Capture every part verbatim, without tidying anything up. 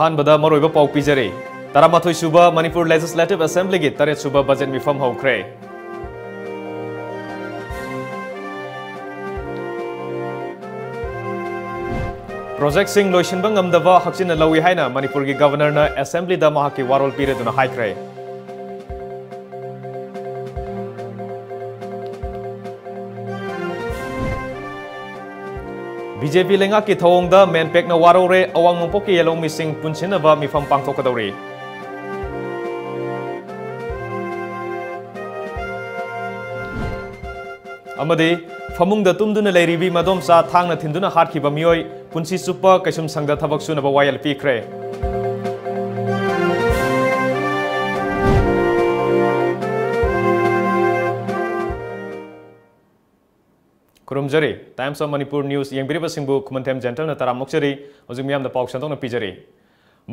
ꯑꯍꯥꯟꯕꯗ ꯃꯔꯨꯑꯣꯏꯕ ꯄꯥꯎ ꯄꯤꯖꯔꯤ꯫ ꯇꯔꯥꯃꯥꯊꯣꯏ ꯁꯨꯕ ꯃꯅꯤꯄꯨꯔ Legislative Assemblyꯒꯤ ꯇꯔꯦꯠ ꯁꯨꯕ budget ꯃꯤꯐꯝ ꯍꯧꯈ꯭ꯔꯦ꯫ Projectꯁꯤꯡ ꯂꯣꯏꯁꯤꯟꯕ ꯉꯝꯗꯕ ꯍꯛꯆꯤꯟꯅ ꯂꯧꯏ ꯍꯥꯏꯅ ꯃꯅꯤꯄꯨꯔꯒꯤ Governorꯅ Assemblyꯗ ꯃꯍꯥꯛꯀꯤ ꯋꯥꯔꯣꯜ ꯄꯤꯔꯗꯨꯅ ꯍꯥꯏꯈ꯭ꯔꯦ꯫ BJP ꯂꯩꯉꯥꯛꯀꯤ ꯊꯧꯑꯣꯡꯗ ꯃꯦꯟꯄꯦꯛꯅ ꯋꯥꯔꯧꯔꯦ, ꯑꯋꯥꯡ ꯅꯣꯡꯄꯣꯛꯀꯤ ꯌꯦꯜꯍꯧꯃꯤꯁꯤꯡ ꯄꯨꯟꯁꯤꯟꯅꯕ ꯃꯤꯐꯝ ꯄꯥꯡꯊꯣꯛꯀꯗꯧꯔꯤ꯫ ꯑꯃꯗꯤ ꯐꯃꯨꯡꯗ ꯇꯨꯝꯗꯨꯅ ꯂꯩꯔꯤꯕꯤ ꯃꯗꯣꯝꯆꯥ ꯊꯥꯡꯅ ꯊꯤꯟꯗꯨꯅ ꯍꯥꯠꯈꯤꯕ ꯃꯤꯑꯣꯏ ꯄꯨꯟꯁꯤ ꯆꯨꯞꯄ ꯀꯩꯁꯨꯝꯁꯪꯗ ꯊꯕꯛ ꯁꯨꯅꯕ ꯋꯥꯌꯦꯜ ꯄꯤꯈ꯭ꯔꯦ꯫ ꯈꯨꯔꯨꯝꯖꯔꯤ꯫ Times of Manipur News ꯌꯦꯡꯕꯤꯔꯤꯕꯁꯤꯡꯕꯨ ꯈꯨꯃꯟꯊꯦꯝ ꯖꯦꯟꯇꯜꯅ ꯇꯔꯥꯝ ꯑꯣꯛꯆꯔꯤ꯫ ꯍꯧꯖꯤꯛ ꯃꯤꯌꯥꯝꯗ ꯄꯥꯎ ꯁꯟꯗꯣꯛꯅ ꯄꯤꯖꯔꯤ꯫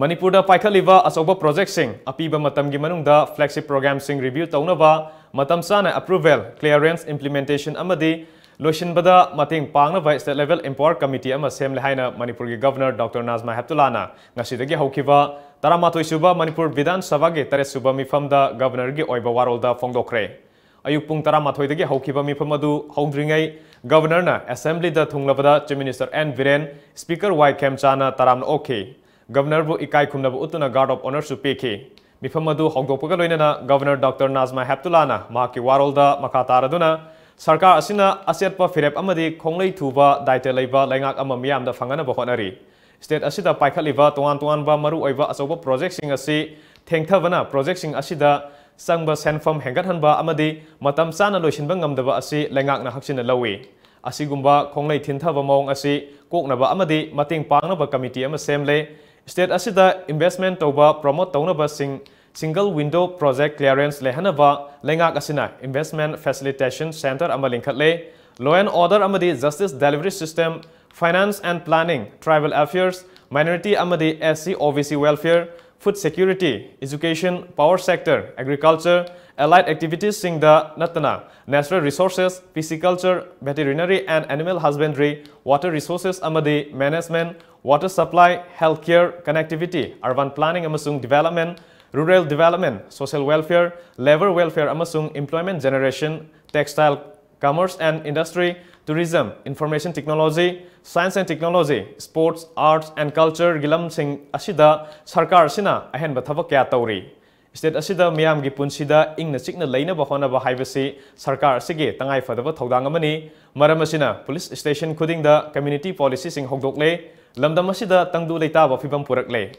ꯃꯅꯤꯄꯨꯔꯗ ꯄꯥꯏꯈꯠꯂꯤꯕ ꯑꯆꯧꯕ projectꯁꯤꯡ ꯑꯄꯤꯕ ꯃꯇꯝꯒꯤ ꯃꯅꯨꯡꯗ flagship programꯁꯤꯡ review ꯇꯧꯅꯕ, ꯃꯇꯝ ꯆꯥꯅ approval, clearance, implementation ꯑꯃꯗꯤ ꯂꯣꯏꯁꯤꯟꯕꯗ ꯃꯇꯦꯡ ꯄꯥꯡꯅꯕ state level empower committee ꯑꯃ ꯁꯦꯝꯂꯦ ꯍꯥꯏꯅ ꯃꯅꯤꯄꯨꯔꯒꯤ Governor Doctor ꯅꯥꯖꯃꯥ ꯍꯦꯞꯇꯨꯂꯥꯅ ꯉꯁꯤꯗꯒꯤ ꯍꯧꯈꯤꯕ ꯇꯔꯥꯃꯥꯊꯣꯏ ꯁꯨꯕ ꯃꯅꯤꯄꯨꯔ ꯕꯤꯙꯥꯟ ꯁꯚꯥꯒꯤ ꯇꯔꯦꯠ ꯁꯨꯕ ꯃꯤꯐꯝꯗ Governorꯒꯤ ꯑꯣꯏꯕ ꯋꯥꯔꯣꯜꯗ ꯐꯣꯡꯗꯣꯛꯈ꯭ꯔꯦ꯫ ꯑꯌꯨꯛ ꯄꯨꯡ ꯇꯔꯥꯃꯥꯊꯣꯏꯗꯒꯤ ꯍꯧꯈꯤꯕ ꯃꯤꯐꯝ ꯑꯗꯨ ꯍꯧꯗ꯭ꯔꯤꯉꯩ Governorꯅ Assemblyꯗ ꯊꯨꯡꯂꯕꯗ Chief Minister N Biren, Speaker Y ꯈꯦꯝꯆꯥꯅ ꯇꯔꯥꯝꯅ ꯑꯣꯛꯈꯤ꯫ Governorꯕꯨ ꯏꯀꯥꯏ ꯈꯨꯝꯅꯕ ꯎꯠꯇꯨꯅ guard of honourꯁꯨ ꯄꯤꯈꯤ꯫ ꯃꯤꯐꯝ ꯑꯗꯨ ꯍꯧꯗꯣꯛꯄꯒ ꯂꯣꯏꯅꯅ Governor Doctor ꯅꯥꯖꯃꯥ ꯍꯦꯞꯇꯨꯂꯥꯅ ꯃꯍꯥꯛꯀꯤ ꯋꯥꯔꯣꯜꯗ ꯃꯈꯥ ꯇꯥꯔꯗꯨꯅ ꯁꯔꯀꯥꯔ ꯑꯁꯤꯅ ꯑꯆꯦꯠꯄ ꯐꯤꯔꯦꯞ ꯑꯃꯗꯤ ꯈꯣꯡꯂꯩ ꯊꯨꯕ ꯗꯥꯏꯇ ꯂꯩꯕ ꯂꯩꯉꯥꯛ ꯑꯃ ꯃꯤꯌꯥꯝꯗ ꯐꯪꯍꯟꯅꯕ ꯍꯣꯠꯅꯔꯤ꯫ State ꯑꯁꯤꯗ ꯄꯥꯏꯈꯠꯂꯤꯕ ꯇꯣꯉꯥꯟ ꯇꯣꯉꯥꯟꯕ ꯃꯔꯨꯑꯣꯏꯕ ꯑꯆꯧꯕ projectꯁꯤꯡ ꯑꯁꯤ ꯊꯦꯡꯊꯕꯅ projectꯁꯤꯡ ꯑꯁꯤꯗ ꯆꯪꯕ ꯁꯦꯟꯐꯝ ꯍꯦꯟꯒꯠꯍꯟꯕ ꯑꯃꯗꯤ ꯃꯇꯝ ꯆꯥꯅ ꯂꯣꯏꯁꯤꯟꯕ ꯉꯝꯗꯕ ꯑꯁꯤ ꯂꯩꯉꯥꯛꯅ ꯍꯛꯆꯤꯟꯅ ꯂꯧꯏ꯫ ꯑꯁꯤꯒꯨꯝꯕ ꯈꯣꯡꯂꯩ ꯊꯤꯟꯊꯕ ꯃꯑꯣꯡ ꯑꯁꯤ ꯀꯣꯛꯅꯕ ꯑꯃꯗꯤ ꯃꯇꯦꯡ ꯄꯥꯡꯅꯕ committee ꯑꯃ ꯁꯦꯝꯂꯦ꯫ State ꯑꯁꯤꯗ investment ꯇꯧꯕ promote ꯇꯧꯅꯕꯁꯤꯡ single window project clearance ꯂꯩꯍꯟꯅꯕ ꯂꯩꯉꯥꯛ ꯑꯁꯤꯅ Investment Facilitation Centre ꯑꯃ ꯂꯤꯡꯈꯠꯂꯦ꯫ Law and Order ꯑꯃꯗꯤ Justice Delivery System, Finance and Planning, Tribal Affairs, Minority ꯑꯃꯗꯤ SC OBC Welfare, Food Security, Education, Power Sector, Agriculture, Allied Activitiesꯁꯤꯡꯗ ꯅꯠꯇꯅ Natural Resources, Pisciculture, Veterinary and Animal Husbandry, Water Resources ꯑꯃꯗꯤ Management, Water supply, healthcare, connectivity, urban planning ꯑꯃꯁꯨꯡ development, rural development, social welfare, labour welfare ꯑꯃꯁꯨꯡ employment generation, textile, commerce and industry, tourism, information technology, science and technology, sports, arts and culture ꯒꯤ ꯂꯝꯁꯤꯡ ꯑꯁꯤꯗ ꯁꯔꯀꯥꯔ ꯑꯁꯤꯅ ꯑꯍꯦꯟꯕ ꯊꯕꯛ ꯀꯌꯥ ꯇꯧꯔꯤ꯫ State ꯑꯁꯤꯗ ꯃꯤꯌꯥꯝꯒꯤ ꯄꯨꯟꯁꯤꯗ ꯏꯪꯅ ꯆꯤꯛꯅ ꯂꯩꯅꯕ ꯍꯣꯠꯅꯕ ꯍꯥꯏꯕꯁꯤ ꯁꯔꯀꯥꯔ ꯑꯁꯤꯒꯤ ꯇꯉꯥꯏ ꯐꯗꯕ ꯊꯧꯗꯥꯡ ꯑꯃꯅꯤ꯫ ꯃꯔꯝ ꯑꯁꯤꯅ police station ꯈꯨꯗꯤꯡꯗ community policy ꯁꯤꯡ ꯍꯧꯗꯣꯛꯂꯦ꯫ ꯂꯝꯗꯝ ꯑꯁꯤꯗ ꯇꯪꯗꯨ ꯂꯩꯇꯥꯕ ꯐꯤꯕꯝ ꯄꯨꯔꯛꯂꯦ꯫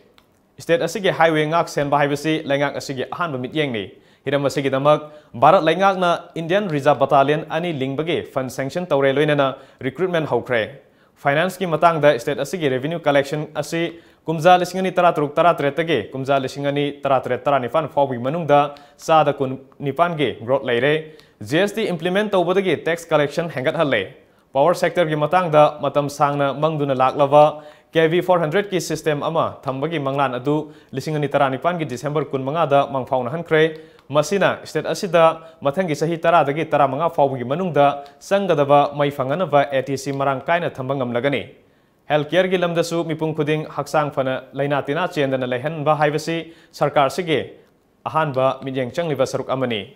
State ꯑꯁꯤꯒꯤ highway ꯉꯥꯛ ꯁꯦꯟꯕ ꯍꯥꯏꯕꯁꯤ ꯂꯩꯉꯥꯛ ꯑꯁꯤꯒꯤ ꯑꯍꯥꯟꯕ ꯃꯤꯠꯌꯦꯡꯅꯤ꯫ ꯍꯤꯔꯝ ꯑꯁꯤꯒꯤꯗꯃꯛ ꯚꯥꯔꯠ ꯂꯩꯉꯥꯛꯅ Indian Reserve Battalion ꯑꯅꯤ ꯂꯤꯡꯕꯒꯤ fund sanction ꯇꯧꯔꯦ, ꯂꯣꯏꯅꯅ recruitment ꯍꯧꯈ꯭ꯔꯦ꯫ Finance ꯀꯤ ꯃꯇꯥꯡꯗ state ꯑꯁꯤꯒꯤ revenue collection ꯑꯁꯤ ꯀꯨꯝꯖꯥ ꯂꯤꯁꯤꯡ ꯑꯅꯤ ꯇꯔꯥꯇꯔꯨꯛ ꯇꯔꯥꯇꯔꯦꯠꯇꯒꯤ ꯀꯨꯝꯖꯥ ꯂꯤꯁꯤꯡ ꯑꯅꯤ ꯇꯔꯥꯇꯔꯦꯠ ꯇꯔꯥꯅꯤꯄꯥꯟ ꯐꯥꯎꯕꯒꯤ ꯃꯅꯨꯡꯗ ꯆꯥꯗ ꯀꯨꯟꯅꯤꯄꯥꯟꯒꯤ growth ꯂꯩꯔꯦ꯫ G S T implement ꯇꯧꯕꯗꯒꯤ tax collection ꯍꯦꯟꯒꯠꯍꯜꯂꯦ꯫ Power sector ꯒꯤ ꯃꯇꯥꯡꯗ ꯃꯇꯝ ꯁꯥꯡꯅ ꯃꯪꯗꯨꯅ ꯂꯥꯛꯂꯕ K V four hundred ꯀꯤ system ꯑꯃ ꯊꯝꯕꯒꯤ ꯃꯪꯂꯥꯟ ꯑꯗꯨ ꯂꯤꯁꯤꯡ ꯑꯅꯤ ꯇꯔꯥꯅꯤꯄꯥꯟꯒꯤ December ꯀꯨꯟꯃꯉꯥꯗ ꯃꯪꯐꯥꯎꯅꯍꯟꯈ꯭ꯔꯦ꯫ ꯃꯁꯤꯅ state ꯑꯁꯤꯗ ꯃꯊꯪꯒꯤ ꯆꯍꯤ ꯇꯔꯥꯗꯒꯤ ꯇꯔꯥꯃꯉꯥ ꯐꯥꯎꯕꯒꯤ ꯃꯅꯨꯡꯗ ꯆꯪꯒꯗꯕ ꯃꯩ ꯐꯪꯍꯟꯅꯕ A T C ꯃꯔꯥꯡ ꯀꯥꯏꯅ ꯊꯝꯕ ꯉꯝꯂꯒꯅꯤ꯫ Healthcare ꯒꯤ ꯂꯝꯗꯁꯨ ꯃꯤꯄꯨꯝ ꯈꯨꯗꯤꯡ ꯍꯛꯆꯥꯡ ꯐꯅ ꯂꯥꯏꯅꯥ ꯇꯤꯟꯅꯥ ꯆꯦꯟꯗꯅ ꯂꯩꯍꯟꯕ ꯍꯥꯏꯕꯁꯤ ꯁꯔꯀꯥꯔ ꯑꯁꯤꯒꯤ ꯑꯍꯥꯟꯕ ꯃꯤꯠꯌꯦꯡ ꯆꯪꯂꯤꯕ ꯁꯔꯨꯛ ꯑꯃꯅꯤ꯫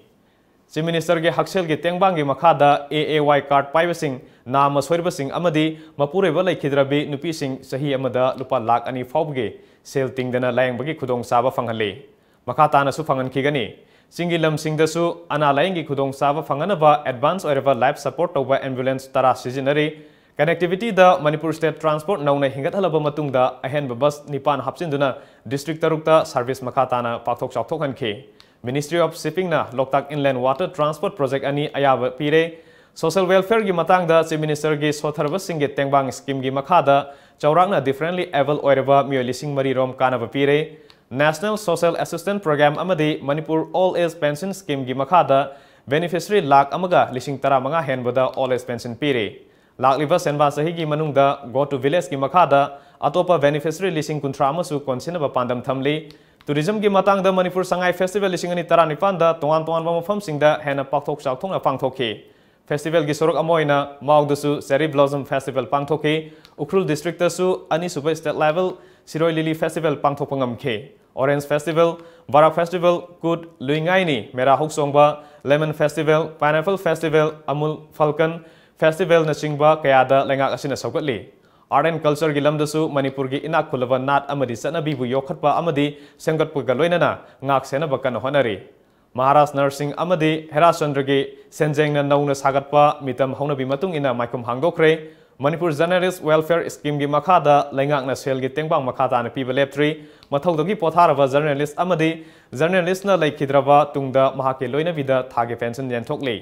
Chief Minister ꯒꯤ ꯍꯛꯁꯦꯜꯒꯤ ꯇꯦꯡꯕꯥꯡꯒꯤ ꯃꯈꯥꯗ A A Y card ꯄꯥꯏꯕꯁꯤꯡ, ꯅꯥꯝꯃ ꯁꯣꯏꯔꯕꯁꯤꯡ ꯑꯃꯗꯤ ꯃꯄꯨꯔꯣꯏꯕ ꯂꯩꯈꯤꯗ꯭ꯔꯕꯤ ꯅꯨꯄꯤꯁꯤꯡ ꯆꯍꯤ ꯑꯃꯗ ꯂꯨꯄꯥ ꯂꯥꯈ ꯑꯅꯤ ꯐꯥꯎꯕꯒꯤ ꯁꯦꯜ ꯇꯤꯡꯗꯅ ꯂꯥꯌꯦꯡꯕꯒꯤ ꯈꯨꯗꯣꯡꯆꯥꯕ ꯐꯪꯍꯜꯂꯤ꯫ ꯃꯈꯥ ꯇꯥꯅꯁꯨ ꯐꯪꯍꯟꯈꯤꯒꯅꯤ꯫ ꯆꯤꯡꯒꯤ ꯂꯝꯁꯤꯡꯗꯁꯨ ꯑꯅꯥ ꯂꯥꯌꯦꯡꯒꯤ ꯈꯨꯗꯣꯡꯆꯥꯕ ꯐꯪꯍꯟꯅꯕ advance ꯑꯣꯏꯔꯕ life support ꯇꯧꯕ ambulance ꯇꯔꯥ ꯁꯤꯖꯤꯟꯅꯔꯤ꯫ Connectivity ꯗ ꯃꯅꯤꯄꯨꯔ state transport ꯅꯧꯅ ꯍꯤꯡꯒꯠꯍꯜꯂꯕ ꯃꯇꯨꯡꯗ ꯑꯍꯦꯟꯕ bus ꯅꯤꯄꯥꯟ ꯍꯥꯞꯆꯤꯟꯗꯨꯅ district ꯇꯔꯨꯛꯇ service ꯃꯈꯥ ꯇꯥꯅ ꯄꯥꯛꯊꯣꯛ ꯆꯥꯎꯊꯣꯛꯍꯟꯈꯤ꯫ Ministry of Shipping ꯅ ꯂꯣꯛꯇꯥꯛ Inland Water Transport Project ꯑꯅꯤ ꯑꯌꯥꯕ ꯄꯤꯔꯦ꯫ Social welfare ꯒꯤ ꯃꯇꯥꯡꯗ Chief Minister ꯒꯤ ꯁꯣꯠꯊꯔꯕꯁꯤꯡꯒꯤ ꯇꯦꯡꯕꯥꯡ scheme ꯒꯤ ꯃꯈꯥꯗ ꯆꯥꯎꯔꯥꯛꯅ differently able ꯑꯣꯏꯔꯕ ꯃꯤꯑꯣꯏ ꯂꯤꯁꯤꯡ ꯃꯔꯤ ꯔꯣꯝ ꯀꯥꯟꯅꯕ ꯄꯤꯔꯦ꯫ National Social Assistance Program ꯑꯃꯗꯤ Manipur Old Age Pension Scheme ꯒꯤ ꯃꯈꯥꯗ beneficiary ꯂꯥꯈ ꯑꯃꯒ ꯂꯤꯁꯤꯡ ꯇꯔꯥꯃꯉꯥ ꯍꯦꯟꯕꯗ old age pension ꯄꯤꯔꯤ꯫ ꯂꯥꯛꯂꯤꯕ ꯁꯦꯟꯕꯥ ꯆꯍꯤꯒꯤ ꯃꯅꯨꯡꯗ Go to Village ꯀꯤ ꯃꯈꯥꯗ ꯑꯇꯣꯞꯄ beneficiary ꯂꯤꯁꯤꯡ ꯀꯨꯟꯊ꯭ꯔꯥ ꯑꯃꯁꯨ ꯀꯣꯟꯁꯤꯟꯅꯕ ꯄꯥꯟꯗꯝ ꯊꯝꯂꯤ꯫ Tourism ꯒꯤ ꯃꯇꯥꯡꯗ ꯃꯅꯤꯄꯨꯔ ꯁꯉꯥꯏ Festival ꯂꯤꯁꯤꯡ ꯑꯅꯤ ꯇꯔꯥꯅꯤꯄꯥꯟꯗ ꯇꯣꯉꯥꯟ ꯇꯣꯉꯥꯟꯕ ꯃꯐꯝꯁꯤꯡꯗ ꯍꯦꯟꯅ ꯄꯥꯛꯊꯣꯛ ꯆꯥꯎꯊꯣꯛꯅ ꯄꯥꯡꯊꯣꯛꯈꯤ꯫ Festivalꯒꯤ ꯁꯔꯨꯛ ꯑꯃ ꯑꯣꯏꯅ ꯃꯥꯎꯗꯁꯨ Cherry Blossom Festival ꯄꯥꯡꯊꯣꯛꯈꯤ꯫ ꯎꯈ꯭ꯔꯨꯜ districtꯇꯁꯨ ꯑꯅꯤꯁꯨꯕ State Level Siroi Lily Festival ꯄꯥꯡꯊꯣꯛꯄ ꯉꯝꯈꯤ꯫ Orange Festival, Bara Festival, Kut, Luingaini, Mera Houksongba, Lemon Festival, Pineapple Festival, Amul Falcon Festivalꯅꯆꯤꯡꯕ ꯀꯌꯥꯗ ꯂꯩꯉꯥꯛ ꯑꯁꯤꯅ ꯁꯧꯒꯠꯂꯤ꯫ Art and Cultureꯒꯤ ꯂꯝꯗꯁꯨ ꯃꯅꯤꯄꯨꯔꯒꯤ ꯏꯅꯥꯛ ꯈꯨꯜꯂꯕ ꯅꯥꯠ ꯑꯃꯗꯤ ꯆꯠꯅꯕꯤꯕꯨ ꯌꯣꯛꯈꯠꯄ ꯑꯃꯗꯤ ꯁꯦꯝꯒꯠꯄꯒ ꯂꯣꯏꯅꯅ ꯉꯥꯛ ꯁꯦꯟꯅꯕ ꯀꯟꯅ ꯍꯣꯠꯅꯔꯤ꯫ ꯃꯍꯥꯔꯥꯖ ꯅꯔꯁꯤꯡ ꯑꯃꯗꯤ ꯍꯦꯔꯥꯆꯟꯗ꯭ꯔꯒꯤ ꯁꯦꯟꯖꯦꯡꯅ ꯅꯧꯅ ꯁꯥꯒꯠꯄ ꯃꯤꯇꯝ ꯍꯧꯅꯕꯤ ꯃꯇꯨꯡ ꯏꯟꯅ ꯃꯥꯏꯈꯨꯝ ꯍꯥꯡꯗꯣꯛꯈ꯭ꯔꯦ꯫ ꯃꯅꯤꯄꯨꯔ Journalist Welfare Schemeꯒꯤ ꯃꯈꯥꯗ ꯂꯩꯉꯥꯛꯅ ꯁꯦꯜꯒꯤ ꯇꯦꯡꯕꯥꯡ ꯃꯈꯥ ꯇꯥꯅ ꯄꯤꯕ ꯂꯦꯞꯇ꯭ꯔꯤ꯫ ꯃꯊꯧꯗꯒꯤ ꯄꯣꯊꯥꯔꯕ journalist ꯑꯃꯗꯤ journalistꯅ ꯂꯩꯈꯤꯗ꯭ꯔꯕ ꯇꯨꯡꯗ ꯃꯍꯥꯛꯀꯤ ꯂꯣꯏꯅꯕꯤꯗ ꯊꯥꯒꯤ pension ꯌꯦꯟꯊꯣꯛꯂꯤ꯫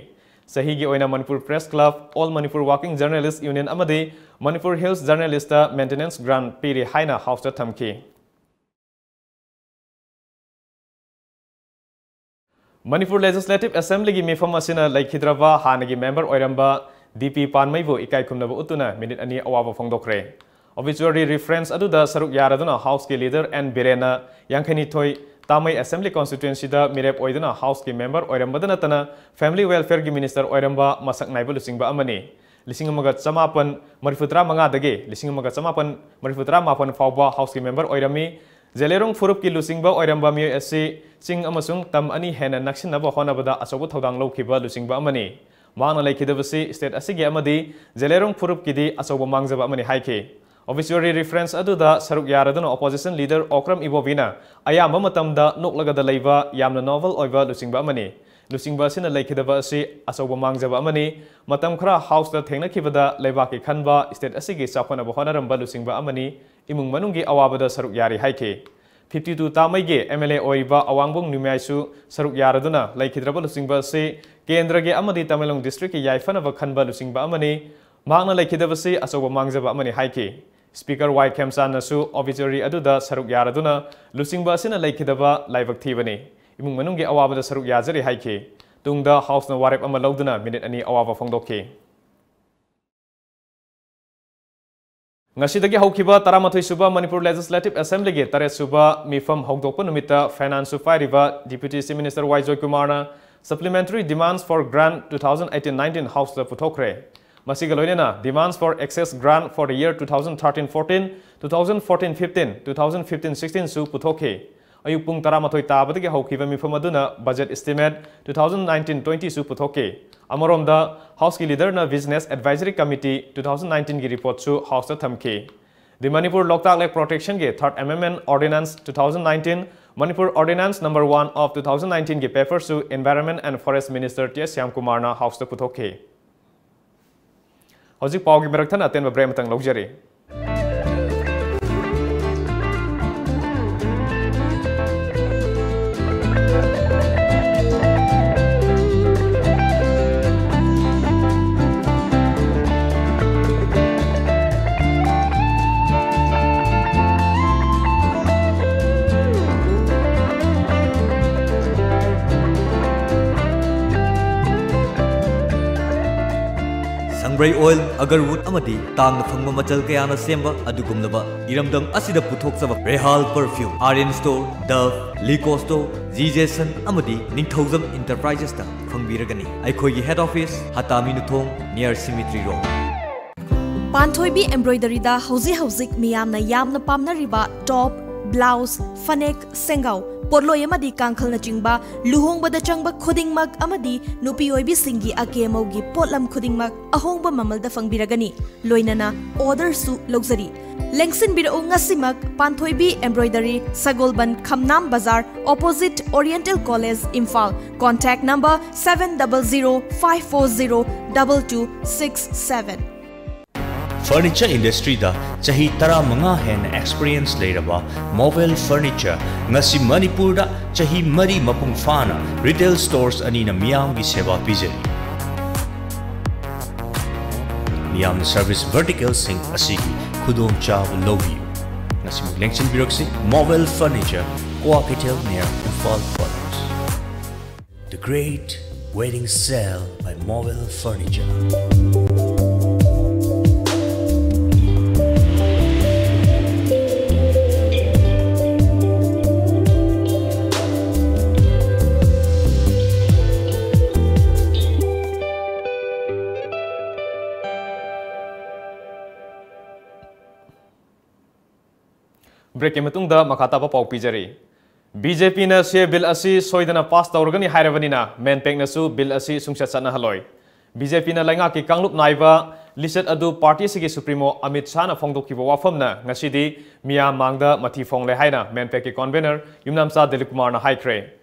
ꯆꯍꯤꯒꯤ ꯑꯣꯏꯅ Manipur Press Club, All Manipur Working Journalist Union ꯑꯃꯗꯤ Manipur Hills Journalistꯇ maintenance grant ꯄꯤꯔꯤ ꯍꯥꯏꯅ Houseꯇ ꯊꯝꯈꯤ꯫ ꯃꯅꯤꯄꯨꯔ Legislative Assemblyꯒꯤ ꯃꯤꯐꯝ ꯑꯁꯤꯅ ꯂꯩꯈꯤꯗ꯭ꯔꯕ ꯍꯥꯟꯅꯒꯤ member ꯑꯣꯏꯔꯝꯕ D P ꯄꯥꯟꯃꯩꯕꯨ ꯏꯀꯥꯏ ꯈꯨꯝꯅꯕ ꯎꯠꯇꯨꯅ ꯃꯤꯅꯤꯠ ꯑꯅꯤ ꯑꯋꯥꯕ ꯐꯣꯡꯗꯣꯛꯈ꯭ꯔꯦ꯫ Obituary reference ꯑꯗꯨꯗ ꯁꯔꯨꯛ ꯌꯥꯔꯗꯨꯅ Houseꯀꯤ leader N ꯕꯤꯔꯦꯟꯅ ꯌꯥꯡꯈꯩꯅꯤꯊꯣꯏ ꯇꯥꯃꯩ Assembly Constituencyꯗ ꯃꯤꯔꯦꯞ ꯑꯣꯏꯗꯨꯅ Houseꯀꯤ member ꯑꯣꯏꯔꯝꯕꯗ ꯅꯠꯇꯅ Family Welfareꯒꯤ minister ꯑꯣꯏꯔꯝꯕ ꯃꯁꯛ ꯅꯥꯏꯕ ꯂꯨꯆꯤꯡꯕ ꯑꯃꯅꯤ꯫ ꯂꯤꯁꯤꯡ ꯑꯃꯒ ꯆꯃꯥꯄꯟ ꯃꯔꯤꯐꯨꯇꯔꯥ ꯃꯉꯥꯗꯒꯤ ꯂꯤꯁꯤꯡ ꯑꯃꯒ ꯆꯃꯥꯄꯟ ꯃꯔꯤꯐꯨꯇꯔꯥ ꯃꯥꯄꯟ ꯐꯥꯎꯕ Houseꯀꯤ member ꯑꯣꯏꯔꯝꯃꯤ꯫ ꯖꯦꯂꯦꯔꯣꯡ ꯐꯨꯔꯨꯞꯀꯤ ꯂꯨꯆꯤꯡꯕ ꯑꯣꯏꯔꯝꯕ ꯃꯤꯑꯣꯏ ꯑꯁꯤ ꯆꯤꯡ ꯑꯃꯁꯨꯡ ꯇꯝ ꯑꯅꯤ ꯍꯦꯟꯅ ꯅꯛꯁꯤꯟꯅꯕ ꯍꯣꯠꯅꯕꯗ ꯑꯆꯧꯕ ꯊꯧꯗꯥꯡ ꯂꯧꯈꯤꯕ ꯂꯨꯆꯤꯡꯕ ꯑꯃꯅꯤ꯫ ꯃꯍꯥꯛꯅ ꯂꯩꯈꯤꯗꯕꯁꯤ state ꯑꯁꯤꯒꯤ ꯑꯃꯗꯤ ꯖꯦꯂꯦꯔꯣꯡ ꯐꯨꯔꯨꯞꯀꯤꯗꯤ ꯑꯆꯧꯕ ꯃꯥꯡꯖꯕ ꯑꯃꯅꯤ ꯍꯥꯏꯈꯤ꯫ Obituary reference ꯑꯗꯨꯗ ꯁꯔꯨꯛ ꯌꯥꯔꯗꯨꯅ opposition leader ꯑꯣꯀ꯭ꯔꯝ ꯏꯕꯣꯕꯤꯅ ꯑꯌꯥꯝꯕ ꯃꯇꯝꯗ ꯅꯣꯛꯂꯒꯗ ꯂꯩꯕ ꯌꯥꯝꯅ noble ꯑꯣꯏꯕ ꯂꯨꯆꯤꯡꯕ ꯑꯃꯅꯤ꯫ ꯂꯨꯆꯤꯡꯕ ꯑꯁꯤꯅ ꯂꯩꯈꯤꯗꯕ ꯑꯁꯤ ꯑꯆꯧꯕ ꯃꯥꯡꯖꯕ ꯑꯃꯅꯤ꯫ ꯃꯇꯝ ꯈꯔ Houseꯇ ꯊꯦꯡꯅꯈꯤꯕꯗ ꯂꯩꯕꯥꯛꯀꯤ ꯈꯟꯕ, state ꯑꯁꯤꯒꯤ ꯆꯥꯎꯈꯠꯅꯕ ꯍꯣꯠꯅꯔꯝꯕ ꯂꯨꯆꯤꯡꯕ ꯑꯃꯅꯤ꯫ ꯏꯃꯨꯡ ꯃꯅꯨꯡꯒꯤ ꯑꯋꯥꯕꯗ ꯁꯔꯨꯛ ꯌꯥꯔꯤ ꯍꯥꯏꯈꯤ꯫ Fifty two ꯇꯥꯃꯩꯒꯤ M L A ꯑꯣꯏꯔꯤꯕ ꯑꯋꯥꯡꯕꯨꯡ ꯅ꯭ꯌꯨꯃꯥꯏꯁꯨ ꯁꯔꯨꯛ ꯌꯥꯔꯗꯨꯅ ꯂꯩꯈꯤꯗ꯭ꯔꯕ ꯂꯨꯆꯤꯡꯕ ꯑꯁꯤ ꯀꯦꯟꯗ꯭ꯔꯒꯤ ꯑꯃꯗꯤ ꯇꯃꯦꯡꯂꯣꯡ districtꯀꯤ ꯌꯥꯏꯐꯅꯕ ꯈꯟꯕ ꯂꯨꯆꯤꯡꯕ ꯑꯃꯅꯤ꯫ ꯃꯍꯥꯛꯅ ꯂꯩꯈꯤꯗꯕꯁꯤ ꯑꯆꯧꯕ ꯃꯥꯡꯖꯕ ꯑꯃꯅꯤ ꯍꯥꯏꯈꯤ꯫ Speaker ꯋꯥꯏ ꯈꯦꯝꯆꯥꯟꯅꯁꯨ obituary ꯑꯗꯨꯗ ꯁꯔꯨꯛ ꯌꯥꯔꯗꯨꯅ ꯂꯨꯆꯤꯡꯕ ꯑꯁꯤꯅ ꯂꯩꯈꯤꯗꯕ ꯂꯥꯏꯕꯛ ꯊꯤꯕꯅꯤ꯫ ꯏꯃꯨꯡ ꯃꯅꯨꯡꯒꯤ ꯑꯋꯥꯕꯗ ꯁꯔꯨꯛ ꯌꯥꯖꯔꯤ ꯍꯥꯏꯈꯤ꯫ ꯇꯨꯡꯗ Houseꯅ ꯋꯥꯔꯦꯞ ꯑꯃ ꯂꯧꯗꯨꯅ ꯃꯤꯅꯤꯠ ꯑꯅꯤ ꯑꯋꯥꯕ ꯐꯣꯡꯗꯣꯛꯈꯤ꯫ ꯉꯁꯤꯗꯒꯤ ꯍꯧꯈꯤꯕ ꯇꯔꯥꯃꯥꯊꯣꯏ ꯁꯨꯕ ꯃꯅꯤꯄꯨꯔ Legislative Assemblyꯒꯤ ꯇꯔꯦꯠ ꯁꯨꯕ ꯃꯤꯐꯝ ꯍꯧꯗꯣꯛꯄ ꯅꯨꯃꯤꯠꯇ Financeꯁꯨ ꯄꯥꯏꯔꯤꯕ Deputy Chief Minister Y ꯖꯣꯏꯀꯨꯃꯥꯔꯅ Supplementary Demands for Grant two thousand eighteen nineteen House ꯇ ꯄꯨꯊꯣꯛꯈ꯭ꯔꯦ꯫ ꯃꯁꯤꯒ ꯂꯣꯏꯅꯅ Demands for Excess Grant for the year two thousand thirteen fourteen, two thousand fourteen fifteen, two thousand fifteen sixteen ꯁꯨ ꯄꯨꯊꯣꯛꯈꯤ꯫ ꯑꯌꯨꯛ ꯄꯨꯡ ꯇꯔꯥꯃꯥꯊꯣꯏ ꯇꯥꯕꯗꯒꯤ ꯍꯧꯈꯤꯕ ꯃꯤꯐꯝ ꯑꯗꯨꯅ Budget Estimate two thousand nineteen twenty ꯁꯨ ꯄꯨꯊꯣꯛꯈꯤ꯫ ꯑꯃꯔꯣꯝꯗ, House ꯀꯤ Leader ꯅ Business Advisory Committee two thousand nineteen ꯒꯤ report ꯁꯨ House ꯇ ꯊꯝꯈꯤ꯫ The Manipur Loktak Lake Protection ꯒꯤ Third Amendment Ordinance two thousand nineteen, Manipur Ordinance number one of two thousand nineteen ꯒꯤ paper ꯁꯨ Environment and Forest Minister T S ꯁ꯭ꯌꯥꯝꯀꯨꯃꯥꯔꯅ House ꯇ ꯄꯨꯊꯣꯛꯈꯤ꯫ ꯍꯧꯖꯤꯛ ꯄꯥꯎꯒꯤ ꯃꯔꯛ ꯊꯠꯅ ꯑꯇꯦꯟꯕ break ꯑꯃꯇꯪ ꯂꯧꯖꯔꯤ꯫ ꯁꯪꯕ꯭ꯔꯩ oil, agarwood ꯑꯃꯗꯤ ꯇꯥꯡꯅ ꯐꯪꯕ ꯃꯆꯜ ꯀꯌꯥꯅ ꯁꯦꯝꯕ ꯑꯗꯨꯒꯨꯝꯂꯕ ꯏꯔꯝꯗꯝ ꯑꯁꯤꯗ ꯄꯨꯊꯣꯛꯆꯕ Rehal Perfume, Aryan Store, Dove, Lico Store, G Jason ꯑꯃꯗꯤ ꯅꯤꯡꯊꯧꯖꯝ Enterprises ꯇ ꯐꯪꯕꯤꯔꯒꯅꯤ꯫ ꯑꯩꯈꯣꯏꯒꯤ head office ꯍꯇꯥꯃꯤ ꯅꯨꯊꯣꯡ, near Cemetery Road꯫ ꯄꯥꯟꯊꯣꯏꯕꯤ Embroidery ꯗ ꯍꯧꯖꯤꯛ ꯍꯧꯖꯤꯛ ꯃꯤꯌꯥꯝꯅ ꯌꯥꯝꯅ ꯄꯥꯝꯅꯔꯤꯕ top, blouse, ꯐꯅꯦꯛ, ꯁꯦꯡꯒꯥꯎ, ꯄꯣꯠꯂꯣꯏ ꯑꯃꯗꯤ ꯀꯥꯡꯈꯜꯅꯆꯤꯡꯕ ꯂꯨꯍꯣꯡꯕꯗ ꯆꯪꯕ ꯈꯨꯗꯤꯡꯃꯛ ꯑꯃꯗꯤ ꯅꯨꯄꯤ ꯑꯣꯏꯕꯤꯁꯤꯡꯒꯤ ꯑꯀꯦ ꯑꯃꯧꯒꯤ ꯄꯣꯠꯂꯝ ꯈꯨꯗꯤꯡꯃꯛ ꯑꯍꯣꯡꯕ ꯃꯃꯜꯗ ꯐꯪꯕꯤꯔꯒꯅꯤ꯫ ꯂꯣꯏꯅꯅ order ꯁꯨ ꯂꯧꯖꯔꯤ꯫ ꯂꯦꯡꯁꯤꯟꯕꯤꯔꯛꯎ ꯉꯁꯤꯃꯛ ꯄꯥꯟꯊꯣꯏꯕꯤ Embroidery, ꯁꯒꯣꯜꯕꯟ, ꯈꯝꯅꯥꯝ ꯕꯖꯥꯔ, opposite Oriental College, Imphal. Contact number seven double zero five four zero double two six seven꯫ Furniture industry ꯗ ꯆꯍꯤ ꯇꯔꯥꯃꯉꯥ ꯍꯦꯟꯅ experience ꯂꯩꯔꯕ Movel Furniture ꯉꯁꯤ ꯃꯅꯤꯄꯨꯔꯗ ꯆꯍꯤ ꯃꯔꯤ ꯃꯄꯨꯡ ꯐꯥꯅ retail stores ꯑꯅꯤꯅ ꯃꯤꯌꯥꯝꯒꯤ ꯁꯦꯕꯥ ꯄꯤꯖꯔꯤ꯫ ꯃꯤꯌꯥꯝꯅ service vertical ꯁꯤꯡ ꯑꯁꯤꯒꯤ ꯈꯨꯗꯣꯡꯆꯥꯕ ꯂꯧꯕꯤꯌꯨ꯫ ꯉꯁꯤꯃꯛ ꯂꯦꯡꯁꯤꯟꯕꯤꯔꯛꯁꯤ, Movel Furniture, Kwakeithel, near Imphal College꯫ The Great Wedding Sale by Movel Furniture. ꯕ꯭ꯔꯦꯛꯀꯤ ꯃꯇꯨꯡꯗ ꯃꯈꯥ ꯇꯥꯕ ꯄꯥꯎ ꯄꯤꯖꯔꯤ꯫ ꯕꯤ ꯖꯦ ꯄꯤꯅ ꯁꯤ ꯑꯦ ꯕꯤꯜ ꯑꯁꯤ ꯁꯣꯏꯗꯅ ꯄꯥꯁ ꯇꯧꯔꯒꯅꯤ ꯍꯥꯏꯔꯕꯅꯤꯅ, ꯃꯦꯟꯄꯦꯛꯅꯁꯨ ꯕꯤꯜ ꯑꯁꯤ ꯁꯨꯡꯆꯠ ꯆꯠꯅꯍꯜꯂꯣꯏ꯫ ꯕꯤ ꯖꯦ ꯄꯤꯅ ꯂꯩꯉꯥꯛꯀꯤ ꯀꯥꯡꯂꯨꯞ ꯅꯥꯏꯕ ꯂꯤꯆꯠ ꯑꯗꯨ ꯄꯥꯔꯇꯤ ꯑꯁꯤꯒꯤ ꯁꯨꯄ꯭ꯔꯤꯃꯣ ꯑꯃꯤꯠ ꯁꯥꯍꯅ ꯐꯣꯡꯗꯣꯛꯈꯤꯕ ꯋꯥꯐꯝꯅ ꯉꯁꯤꯗꯤ ꯃꯤꯌꯥꯝ ꯃꯥꯡꯗ ꯃꯊꯤ ꯐꯣꯡꯂꯦ ꯍꯥꯏꯅ ꯃꯦꯟꯄꯦꯛꯀꯤ ꯀꯣꯟꯚꯦꯅꯔ ꯌꯨꯝꯅꯥꯝꯆꯥ ꯗꯤꯂꯤꯞ ꯀꯨꯃꯥꯔꯅ ꯍꯥꯏꯈ꯭ꯔꯦ꯫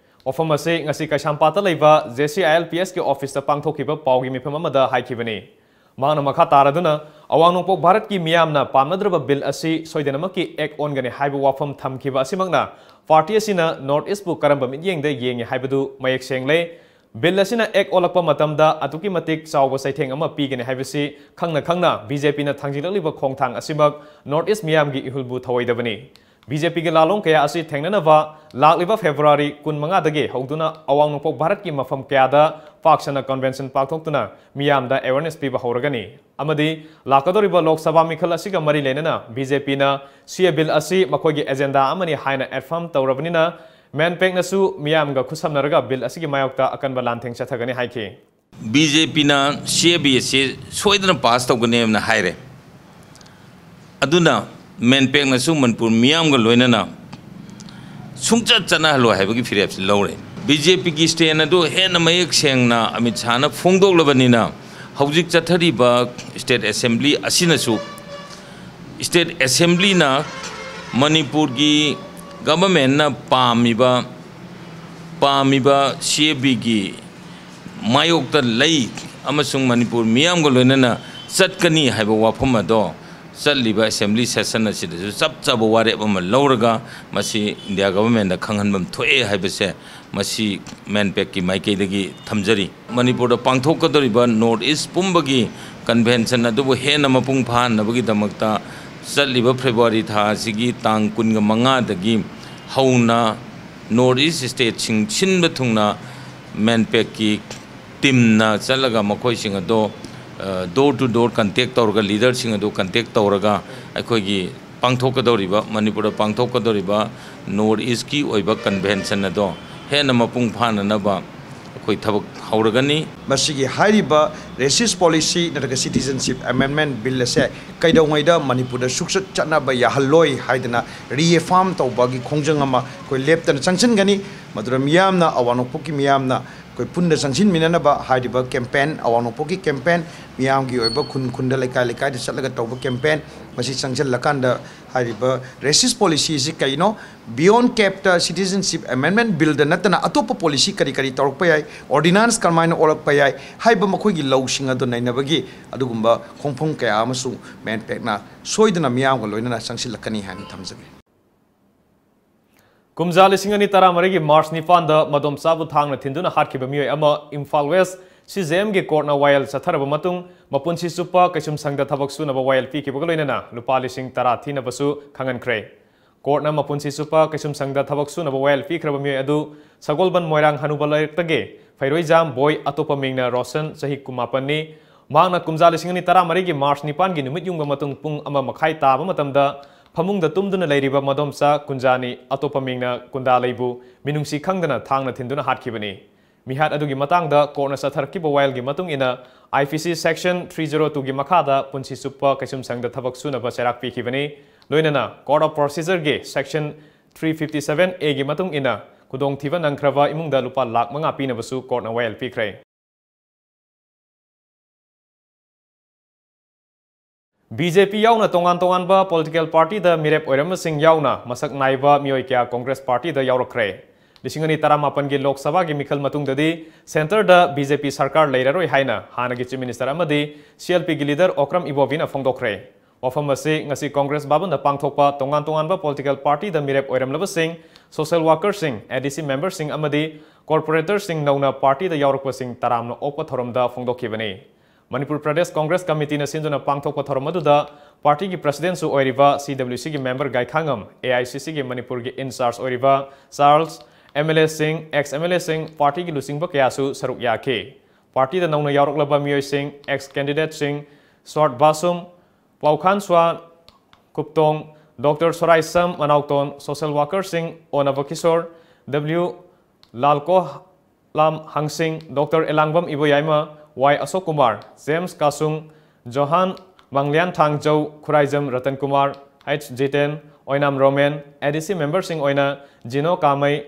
ꯋꯥꯐꯝ ꯑꯁꯤ ꯉꯁꯤ ꯀꯩꯁꯥꯝꯄꯥꯠꯇ ꯂꯩꯕ J C I L P ꯑꯦꯁꯀꯤ ꯑꯣꯐꯤꯁꯇ ꯄꯥꯡꯊꯣꯛꯈꯤꯕ ꯄꯥꯎꯒꯤ ꯃꯤꯐꯝ ꯑꯃꯗ ꯍꯥꯏꯈꯤꯕꯅꯤ꯫ ꯃꯍꯥꯛꯅ ꯃꯈꯥ ꯇꯥꯔꯗꯨꯅ, ꯑꯋꯥꯡ ꯅꯣꯡꯄꯣꯛ ꯚꯥꯔꯠꯀꯤ ꯃꯤꯌꯥꯝꯅ ꯄꯥꯝꯅꯗ꯭ꯔꯕ ꯕꯤꯜ ꯑꯁꯤ ꯁꯣꯏꯗꯅꯃꯛꯀꯤ ꯑꯦꯛ ꯑꯣꯟꯒꯅꯤ ꯍꯥꯏꯕ ꯋꯥꯐꯝ ꯊꯝꯈꯤꯕ ꯑꯁꯤꯃꯛꯅ ꯄꯥꯔꯇꯤ ꯑꯁꯤꯅ ꯅꯣꯔꯠ ꯏꯁꯄꯨ ꯀꯔꯝꯕ ꯃꯤꯠꯌꯦꯡꯗ ꯌꯦꯡꯉꯤ ꯍꯥꯏꯕꯗꯨ ꯃꯌꯦꯛ ꯁꯦꯡꯂꯦ꯫ ꯕꯤꯜ ꯑꯁꯤꯅ ꯑꯦꯛ ꯑꯣꯜꯂꯛꯄ ꯃꯇꯝꯗ ꯑꯗꯨꯛꯀꯤ ꯃꯇꯤꯛ ꯆꯥꯎꯕ ꯆꯩꯊꯦꯡ ꯑꯃ ꯄꯤꯒꯅꯤ ꯍꯥꯏꯕꯁꯤ ꯈꯪꯅ ꯈꯪꯅ ꯕꯤ ꯖꯦ ꯄꯤꯅ ꯊꯥꯡꯖꯤꯜꯂꯛꯂꯤꯕ ꯈꯣꯡꯊꯥꯡ ꯑꯁꯤꯃꯛ ꯅꯣꯔꯠ ꯏꯁ ꯃꯤꯌꯥꯝꯒꯤ ꯏꯍꯨꯜꯕꯨ ꯊꯧꯑꯣꯏꯗꯕꯅꯤ꯫ ꯕꯤ ꯖꯦ ꯄꯤꯒꯤ ꯂꯥꯂꯣꯡ ꯀꯌꯥ ꯑꯁꯤ ꯊꯦꯡꯅꯅꯕ ꯂꯥꯛꯂꯤꯕ ꯐꯦꯕ꯭ꯔꯨꯋꯥꯔꯤ ꯀꯨꯟꯃꯉꯥꯗꯒꯤ ꯍꯧꯗꯨꯅ ꯑꯋꯥꯡ ꯅꯣꯡꯄꯣꯛ ꯚꯥꯔꯠꯀꯤ ꯃꯐꯝ ꯀꯌꯥꯗ ꯄꯥꯛ ꯁꯟꯅ ꯀꯟꯚꯦꯟꯁꯟ ꯄꯥꯡꯊꯣꯛꯇꯨꯅ ꯃꯤꯌꯥꯝꯗ ꯑꯦꯋꯦꯔꯅꯦꯁ ꯄꯤꯕ ꯍꯧꯔꯒꯅꯤ꯫ ꯑꯃꯗꯤ ꯂꯥꯛꯀꯗꯧꯔꯤꯕ ꯂꯣꯛ ꯁꯚꯥ ꯃꯤꯈꯜ ꯑꯁꯤꯒ ꯃꯔꯤ ꯂꯩꯅꯅ ꯕꯤ ꯖꯦ ꯄꯤꯅ ꯁꯤ ꯑꯦ ꯕꯤꯜ ꯑꯁꯤ ꯃꯈꯣꯏꯒꯤ ꯑꯦꯖꯦꯟꯗꯥ ꯑꯃꯅꯤ ꯍꯥꯏꯅ ꯑꯦꯐꯔꯝ ꯇꯧꯔꯕꯅꯤꯅ, ꯃꯦꯟꯄꯦꯛꯅꯁꯨ ꯃꯤꯌꯥꯝꯒ ꯈꯨꯠꯁꯝꯅꯔꯒ ꯕꯤꯜ ꯑꯁꯤꯒꯤ ꯃꯥꯌꯣꯛꯇ ꯑꯀꯟꯕ ꯂꯥꯟꯊꯦꯡ ꯆꯠꯊꯒꯅꯤ ꯍꯥꯏꯈꯤ꯫ ꯕꯤ ꯖꯦ ꯄꯤꯅ ꯁꯤ ꯑꯦ ꯕꯤ ꯑꯁꯤ ꯁꯣꯏꯗꯅ ꯄꯥꯁ ꯇꯧꯒꯅꯦꯅ ꯍꯥꯏꯔꯦ꯫ ꯑꯗꯨꯅ ꯃꯦꯟꯄꯦꯛꯅꯁꯨ ꯃꯅꯤꯄꯨꯔ ꯃꯤꯌꯥꯝꯒ ꯂꯣꯏꯅꯅ ꯁꯨꯡꯆꯠ ꯆꯠꯅꯍꯜꯂꯣꯏ ꯍꯥꯏꯕꯒꯤ ꯐꯤꯔꯦꯞꯁꯤ ꯂꯧꯔꯦ꯫ ꯕꯤ ꯖꯦ ꯄꯤꯒꯤ ꯁ꯭ꯇꯦꯟ ꯑꯗꯨ ꯍꯦꯟꯅ ꯃꯌꯦꯛ ꯁꯦꯡꯅ ꯑꯃꯤꯠ ꯁꯥꯍꯅ ꯐꯣꯡꯗꯣꯛꯂꯕꯅꯤꯅ, ꯍꯧꯖꯤꯛ ꯆꯠꯊꯔꯤꯕ ꯁ꯭ꯇꯦꯠ ꯑꯦꯁꯦꯝꯕ꯭ꯂꯤ ꯑꯁꯤꯅꯁꯨ, ꯁ꯭ꯇꯦꯠ ꯑꯦꯁꯦꯝꯕ꯭ꯂꯤꯅ ꯃꯅꯤꯄꯨꯔꯒꯤ ꯒꯚꯔꯟꯃꯦꯟꯠꯅ ꯄꯥꯝꯃꯤꯕ, ꯄꯥꯝꯃꯤꯕ ꯁꯤ ꯑꯦ ꯕꯤꯒꯤ ꯃꯥꯌꯣꯛꯇ ꯂꯩ ꯑꯃꯁꯨꯡ ꯃꯅꯤꯄꯨꯔ ꯃꯤꯌꯥꯝꯒ ꯂꯣꯏꯅꯅ ꯆꯠꯀꯅꯤ ꯍꯥꯏꯕ ꯋꯥꯐꯝ ꯑꯗꯣ ꯆꯠꯂꯤꯕ ꯑꯦꯁꯦꯝꯕ꯭ꯂꯤ ꯁꯦꯁꯟ ꯑꯁꯤꯗꯁꯨ ꯆꯞ ꯆꯥꯕ ꯋꯥꯔꯦꯞ ꯑꯃ ꯂꯧꯔꯒ ꯃꯁꯤ ꯏꯟꯗꯤꯌꯥ ꯒꯚꯔꯟꯃꯦꯟꯠꯇ ꯈꯪꯍꯟꯐꯝ ꯊꯣꯛꯑꯦ ꯍꯥꯏꯕꯁꯦ ꯃꯁꯤ ꯃꯦꯟꯄꯦꯛꯀꯤ ꯃꯥꯏꯀꯩꯗꯒꯤ ꯊꯝꯖꯔꯤ꯫ ꯃꯅꯤꯄꯨꯔꯗ ꯄꯥꯡꯊꯣꯛꯀꯗꯧꯔꯤꯕ ꯅꯣꯔꯠ ꯏꯁ ꯄꯨꯝꯕꯒꯤ ꯀꯟꯚꯦꯟꯁꯟ ꯑꯗꯨꯕꯨ ꯍꯦꯟꯅ ꯃꯄꯨꯡ ꯐꯥꯍꯟꯅꯕꯒꯤꯗꯃꯛꯇ ꯆꯠꯂꯤꯕ ꯐꯦꯕ꯭ꯔꯨꯋꯥꯔꯤ ꯊꯥ ꯑꯁꯤꯒꯤ ꯇꯥꯡ ꯀꯨꯟꯒ ꯃꯉꯥꯗꯒꯤ ꯍꯧꯅ ꯅꯣꯔꯠ ꯏꯁ ꯁ꯭ꯇꯦꯠꯁꯤꯡ ꯁꯤꯟꯕ ꯊꯨꯡꯅ ꯃꯦꯟꯄꯦꯛꯀꯤ ꯇꯤꯝꯅ ꯆꯠꯂꯒ ꯃꯈꯣꯏꯁꯤꯡ ꯑꯗꯣ, ꯑ, door to door contact ꯇꯧꯔꯒ, ꯂꯤꯗꯔꯁꯤꯡ ꯑꯗꯨ ꯀꯟꯇꯦꯛ ꯇꯧꯔꯒ ꯑꯩꯈꯣꯏꯒꯤ ꯄꯥꯡꯊꯣꯛꯀꯗꯧꯔꯤꯕ, ꯃꯅꯤꯄꯨꯔꯗ ꯄꯥꯡꯊꯣꯛꯀꯗꯧꯔꯤꯕ ꯅꯣꯔꯠ ꯏꯁꯀꯤ ꯑꯣꯏꯕ ꯀꯟꯚꯦꯟꯁꯟ ꯑꯗꯣ ꯍꯦꯟꯅ ꯃꯄꯨꯡ ꯐꯥꯅꯅꯕ ꯑꯩꯈꯣꯏ ꯊꯕꯛ ꯍꯧꯔꯒꯅꯤ꯫ ꯃꯁꯤꯒꯤ ꯍꯥꯏꯔꯤꯕ Racist Policy ꯅꯠꯇ꯭ꯔꯒ Citizenship Amendment Bill ꯑꯁꯦ ꯀꯩꯗꯧꯉꯩꯗ ꯃꯅꯤꯄꯨꯔꯗ ꯁꯨꯡꯆꯠ ꯆꯠꯅꯕ ꯌꯥꯍꯜꯂꯣꯏ ꯍꯥꯏꯗꯅ reaffirm ꯇꯧꯕꯒꯤ ꯈꯣꯡꯖꯪ ꯑꯃ ꯑꯩꯈꯣꯏ ꯂꯦꯞꯇꯅ ꯆꯪꯁꯤꯟꯒꯅꯤ꯫ ꯃꯗꯨꯗ ꯃꯤꯌꯥꯝꯅ, ꯑꯋꯥꯡ ꯅꯣꯡꯄꯣꯛꯀꯤ ꯃꯤꯌꯥꯝꯅ ꯑꯩꯈꯣꯏ ꯄꯨꯟꯅ ꯆꯪꯁꯤꯟꯃꯤꯟꯅꯅꯕ ꯍꯥꯏꯔꯤꯕ campaign, ꯑꯋꯥꯡ ꯅꯣꯡꯄꯣꯛꯀꯤ campaign, ꯃꯤꯌꯥꯝꯒꯤ ꯑꯣꯏꯕ ꯈꯨꯟ ꯈꯨꯟꯗ, ꯂꯩꯀꯥꯏ ꯂꯩꯀꯥꯏꯗ ꯆꯠꯂꯒ ꯇꯧꯕ campaign, ꯃꯁꯤ ꯆꯪꯁꯤꯜꯂꯀꯥꯟꯗ ꯍꯥꯏꯔꯤꯕ Racist Policy ꯑꯁꯤ ꯀꯩꯅꯣ, beyond cap ꯇ Citizenship Amendment Bill ꯗ ꯅꯠꯇꯅ ꯑꯇꯣꯞꯄ policy ꯀꯔꯤ ꯀꯔꯤ ꯇꯧꯔꯛꯄ ꯌꯥꯏ, ordinance ꯀꯔꯝꯍꯥꯏꯅ ꯑꯣꯜꯂꯛꯄ ꯌꯥꯏ ꯍꯥꯏꯕ ꯃꯈꯣꯏꯒꯤ ꯂꯧꯁꯤꯡ ꯑꯗꯨ ꯅꯩꯅꯕꯒꯤ ꯑꯗꯨꯒꯨꯝꯕ ꯈꯣꯡꯐꯝ ꯀꯌꯥ ꯑꯃꯁꯨ ꯃꯦꯟ ꯄꯦꯛꯅ ꯁꯣꯏꯗꯅ ꯃꯤꯌꯥꯝꯒ ꯂꯣꯏꯅꯅ ꯆꯪꯁꯤꯜꯂꯛꯀꯅꯤ ꯍꯥꯏꯅ ꯊꯝꯖꯒꯦ꯫ ꯀꯨꯝꯖꯥ ꯂꯤꯁꯤꯡ ꯑꯅꯤ ꯇꯔꯥꯃꯔꯤꯒꯤ ꯃꯥꯔꯆ ꯅꯤꯄꯥꯟꯗ ꯃꯗꯣꯝꯆꯥꯕꯨ ꯊꯥꯡꯅ ꯊꯤꯟꯗꯨꯅ ꯍꯥꯠꯈꯤꯕ ꯃꯤꯑꯣꯏ ꯑꯃ ꯏꯝꯐꯥꯜ ꯋꯦꯁ ꯁꯤ ꯖꯦ ꯑꯦꯝꯒꯤ ꯀꯣꯔꯠꯅ ꯋꯥꯌꯦꯜ ꯆꯠꯊꯔꯕ ꯃꯇꯨꯡ, ꯃꯄꯨꯟꯁꯤ ꯆꯨꯞꯄ ꯀꯩꯁꯨꯝꯁꯪꯗ ꯊꯕꯛ ꯁꯨꯅꯕ ꯋꯥꯌꯦꯜ ꯄꯤꯈꯤꯕꯒ ꯂꯣꯏꯅꯅ ꯂꯨꯄꯥ ꯂꯤꯁꯤꯡ ꯇꯔꯥ ꯊꯤꯅꯕꯁꯨ ꯈꯪꯍꯟꯈ꯭ꯔꯦ꯫ ꯀꯣꯔꯠꯅ ꯃꯄꯨꯟꯁꯤ ꯆꯨꯞꯄ ꯀꯩꯁꯨꯝꯁꯪꯗ ꯊꯕꯛ ꯁꯨꯅꯕ ꯋꯥꯌꯦꯜ ꯄꯤꯈ꯭ꯔꯕ ꯃꯤꯑꯣꯏ ꯑꯗꯨ ꯁꯒꯣꯜꯕꯟ ꯃꯣꯏꯔꯥꯡ ꯍꯅꯨꯕ ꯂꯩꯔꯛꯇꯒꯤ ꯐꯩꯔꯣꯏꯖꯥꯝ ꯕꯣꯏ, ꯑꯇꯣꯞꯄ ꯃꯤꯡꯅ ꯔꯣꯁꯟ, ꯆꯍꯤ ꯀꯨꯟꯃꯥꯄꯟꯅꯤ꯫ ꯃꯍꯥꯛꯅ ꯀꯨꯝꯖꯥ ꯂꯤꯁꯤꯡ ꯑꯅꯤ ꯇꯔꯥꯃꯔꯤꯒꯤ ꯃꯥꯔꯆ ꯅꯤꯄꯥꯟꯒꯤ ꯅꯨꯃꯤꯠ ꯌꯨꯡꯕ ꯃꯇꯨꯡ ꯄꯨꯡ ꯑꯃ ꯃꯈꯥꯏ ꯇꯥꯕ ꯃꯇꯝꯗ ꯐꯃꯨꯡꯗ ꯇꯨꯝꯗꯨꯅ ꯂꯩꯔꯤꯕ ꯃꯗꯣꯝꯆꯥ ꯀꯨꯟꯖꯥꯅꯤ, ꯑꯇꯣꯞꯄ ꯃꯤꯡꯅ ꯀꯨꯟꯗꯥ ꯂꯩꯕꯨ ꯃꯤꯅꯨꯡꯁꯤ ꯈꯪꯗꯅ ꯊꯥꯡꯅ ꯊꯤꯟꯗꯨꯅ ꯍꯥꯠꯈꯤꯕꯅꯤ꯫ ꯃꯤꯍꯥꯠ ꯑꯗꯨꯒꯤ ꯃꯇꯥꯡꯗ ꯀꯣꯔꯠꯅ ꯆꯠꯊꯔꯛꯈꯤꯕ ꯋꯥꯌꯦꯜꯒꯤ ꯃꯇꯨꯡ ꯏꯟꯅ, I P C section three zero two ꯒꯤ ꯃꯈꯥꯗ ꯄꯨꯟꯁꯤ ꯆꯨꯞꯄ ꯀꯩꯁꯨꯝꯁꯪꯗ ꯊꯕꯛ ꯁꯨꯅꯕ ꯆꯩꯔꯥꯛ ꯄꯤꯈꯤꯕꯅꯤ꯫ ꯂꯣꯏꯅꯅ Court of Procedure ꯒꯤ section three fifty seven A ꯒꯤ ꯃꯇꯨꯡ ꯏꯟꯅ ꯈꯨꯗꯣꯡꯊꯤꯕ ꯅꯪꯈ꯭ꯔꯕ ꯏꯃꯨꯡꯗ ꯂꯨꯄꯥ ꯂꯥꯈ ꯃꯉꯥ ꯄꯤꯅꯕꯁꯨ ꯀꯣꯔꯠꯅ ꯋꯥꯌꯦꯜ ꯄꯤꯈ꯭ꯔꯦ꯫ B J P ꯌꯥꯎꯅ ꯇꯣꯉꯥꯟ ꯇꯣꯉꯥꯟꯕ political party ꯗ ꯃꯤꯔꯦꯞ ꯑꯣꯏꯔꯝꯕꯁꯤꯡ ꯌꯥꯎꯅ ꯃꯁꯛ ꯅꯥꯏꯕ ꯃꯤꯑꯣꯏ ꯀꯌꯥ Congress party ꯗ ꯌꯥꯎꯔꯛꯈ꯭ꯔꯦ꯫ ꯂꯤꯁꯤꯡ ꯑꯅꯤ ꯇꯔꯥꯃꯥꯄꯟꯒꯤ ꯂꯣꯛ ꯁꯚꯥꯒꯤ ꯃꯤꯈꯜ ꯃꯇꯨꯡꯗꯗꯤ centre ꯗ B J P ꯁꯔꯀꯥꯔ ꯂꯩꯔꯔꯣꯏ ꯍꯥꯏꯅ ꯍꯥꯟꯅꯒꯤ Chief Minister ꯑꯃꯗꯤ C L P ꯒꯤ leader ꯑꯣꯀ꯭ꯔꯝ ꯏꯕꯣꯕꯤꯅ ꯐꯣꯡꯗꯣꯛꯈ꯭ꯔꯦ꯫ ꯋꯥꯐꯝ ꯑꯁꯤ ꯉꯁꯤ Congress ꯚꯕꯟꯗ ꯄꯥꯡꯊꯣꯛꯄ ꯇꯣꯉꯥꯟ ꯇꯣꯉꯥꯟꯕ political party ꯗ ꯃꯤꯔꯦꯞ ꯑꯣꯏꯔꯝꯂꯕꯁꯤꯡ, social worker ꯁꯤꯡ, A D C member ꯁꯤꯡ ꯑꯃꯗꯤ corporator ꯁꯤꯡ ꯅꯧꯅ party ꯗ ꯌꯥꯎꯔꯛꯄꯁꯤꯡ ꯇꯔꯥꯝꯅ ꯑꯣꯛꯄ ꯊꯧꯔꯝꯗ ꯐꯣꯡꯗꯣꯛꯈꯤꯕꯅꯤ꯫ ꯃꯅꯤꯄꯨꯔ ꯄ꯭ꯔꯗꯦꯁ Congress Committee ꯅ ꯁꯤꯟꯗꯨꯅ ꯄꯥꯡꯊꯣꯛꯄ ꯊꯧꯔꯝ ꯑꯗꯨꯗ party ꯒꯤ president ꯁꯨ ꯑꯣꯏꯔꯤꯕ C W C ꯒꯤ member ꯒꯥꯏꯈꯥꯉꯝ, A I C C ꯒꯤ ꯃꯅꯤꯄꯨꯔꯒꯤ in charge ꯑꯣꯏꯔꯤꯕ ꯆꯥꯔꯜꯁ, M L A ꯁꯤꯡ, ex M L A ꯁꯤꯡ, party ꯒꯤ ꯂꯨꯆꯤꯡꯕ ꯀꯌꯥꯁꯨ ꯁꯔꯨꯛ ꯌꯥꯈꯤ꯫ Party ꯗ ꯅꯧꯅ ꯌꯥꯎꯔꯛꯂꯕ ꯃꯤꯑꯣꯏꯁꯤꯡ, ex candidate ꯁꯤꯡ ꯁꯣꯔꯠ ꯕꯥꯁꯨꯝ, ꯄꯥꯎꯈꯥꯟ ꯁ꯭ꯋꯥꯟ, ꯀꯨꯞꯇꯣꯡ, Doctor ꯁꯣꯔꯥꯏꯁꯝ ꯃꯅꯥꯎꯇꯣꯟ, social worker ꯁꯤꯡ ꯑꯣꯅꯕ Kishore, W ꯂꯥꯜꯀꯣ Tam Hangsing, Doctor Elangbam Iboyaima, Y Ashok Kumar, James Kasung, Johan Manglian Thangjou, Khuraijam Ratan Kumar, H Jiten, Oinam Roman, A D C member ꯁꯤꯡ ꯑꯣꯏꯅ Jino Kamei,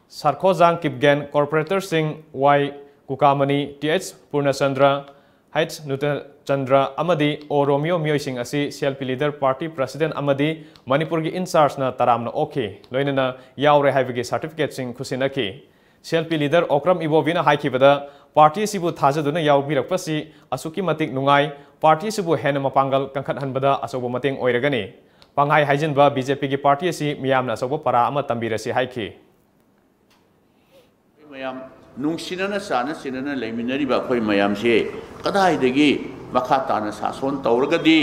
Sarkhojang Kipgen, corporator ꯁꯤꯡ Y Kukamani, Th Purnachandra, H Nutachandra ꯑꯃꯗꯤ O Romeo ꯃꯤꯑꯣꯏꯁꯤꯡ ꯑꯁꯤ C L P leader, party president ꯑꯃꯗꯤ ꯃꯅꯤꯄꯨꯔꯒꯤ in charge ꯅ ꯇꯔꯥꯝꯅ ꯑꯣꯛꯈꯤ꯫ ꯂꯣꯏꯅꯅ ꯌꯥꯎꯔꯦ ꯍꯥꯏꯕꯒꯤ certificate ꯁꯤꯡ ꯈꯨꯠꯁꯤꯟꯅꯈꯤ꯫ C L P leader Okram Ibobi ꯅ ꯍꯥꯏꯈꯤꯕꯗ, party ꯑꯁꯤꯕꯨ ꯊꯥꯖꯗꯨꯅ ꯌꯥꯎꯕꯤꯔꯛꯄꯁꯤ ꯑꯁꯨꯛꯀꯤ ꯃꯇꯤꯛ ꯅꯨꯡꯉꯥꯏ, party ꯑꯁꯤꯕꯨ ꯍꯦꯟꯅ ꯃꯄꯥꯡꯒꯜ ꯀꯟꯈꯠꯍꯟꯕꯗ ꯑꯆꯧꯕ ꯃꯇꯦꯡ ꯑꯣꯏꯔꯒꯅꯤ꯫ ꯄꯪꯍꯥꯏ ꯍꯥꯏꯖꯤꯟꯕ B J P ꯒꯤ party ꯑꯁꯤ ꯃꯤꯌꯥꯝꯅ ꯑꯆꯧꯕ ꯄꯔꯥ ꯑꯃ ꯇꯝꯕꯤꯔꯁꯤ ꯍꯥꯏꯈꯤ꯫ ꯑꯩꯈꯣꯏ ꯃꯌꯥꯝ ꯅꯨꯡꯁꯤꯅꯅ ꯆꯥꯟꯅ ꯆꯦꯟꯅꯅ ꯂꯩꯃꯤꯟꯅꯔꯤꯕ ꯑꯩꯈꯣꯏ ꯃꯌꯥꯝꯁꯦ ꯀꯗꯥꯏꯗꯒꯤ ꯃꯈꯥ ꯇꯥꯅ ꯁꯥꯁꯣꯟ ꯇꯧꯔꯒꯗꯤ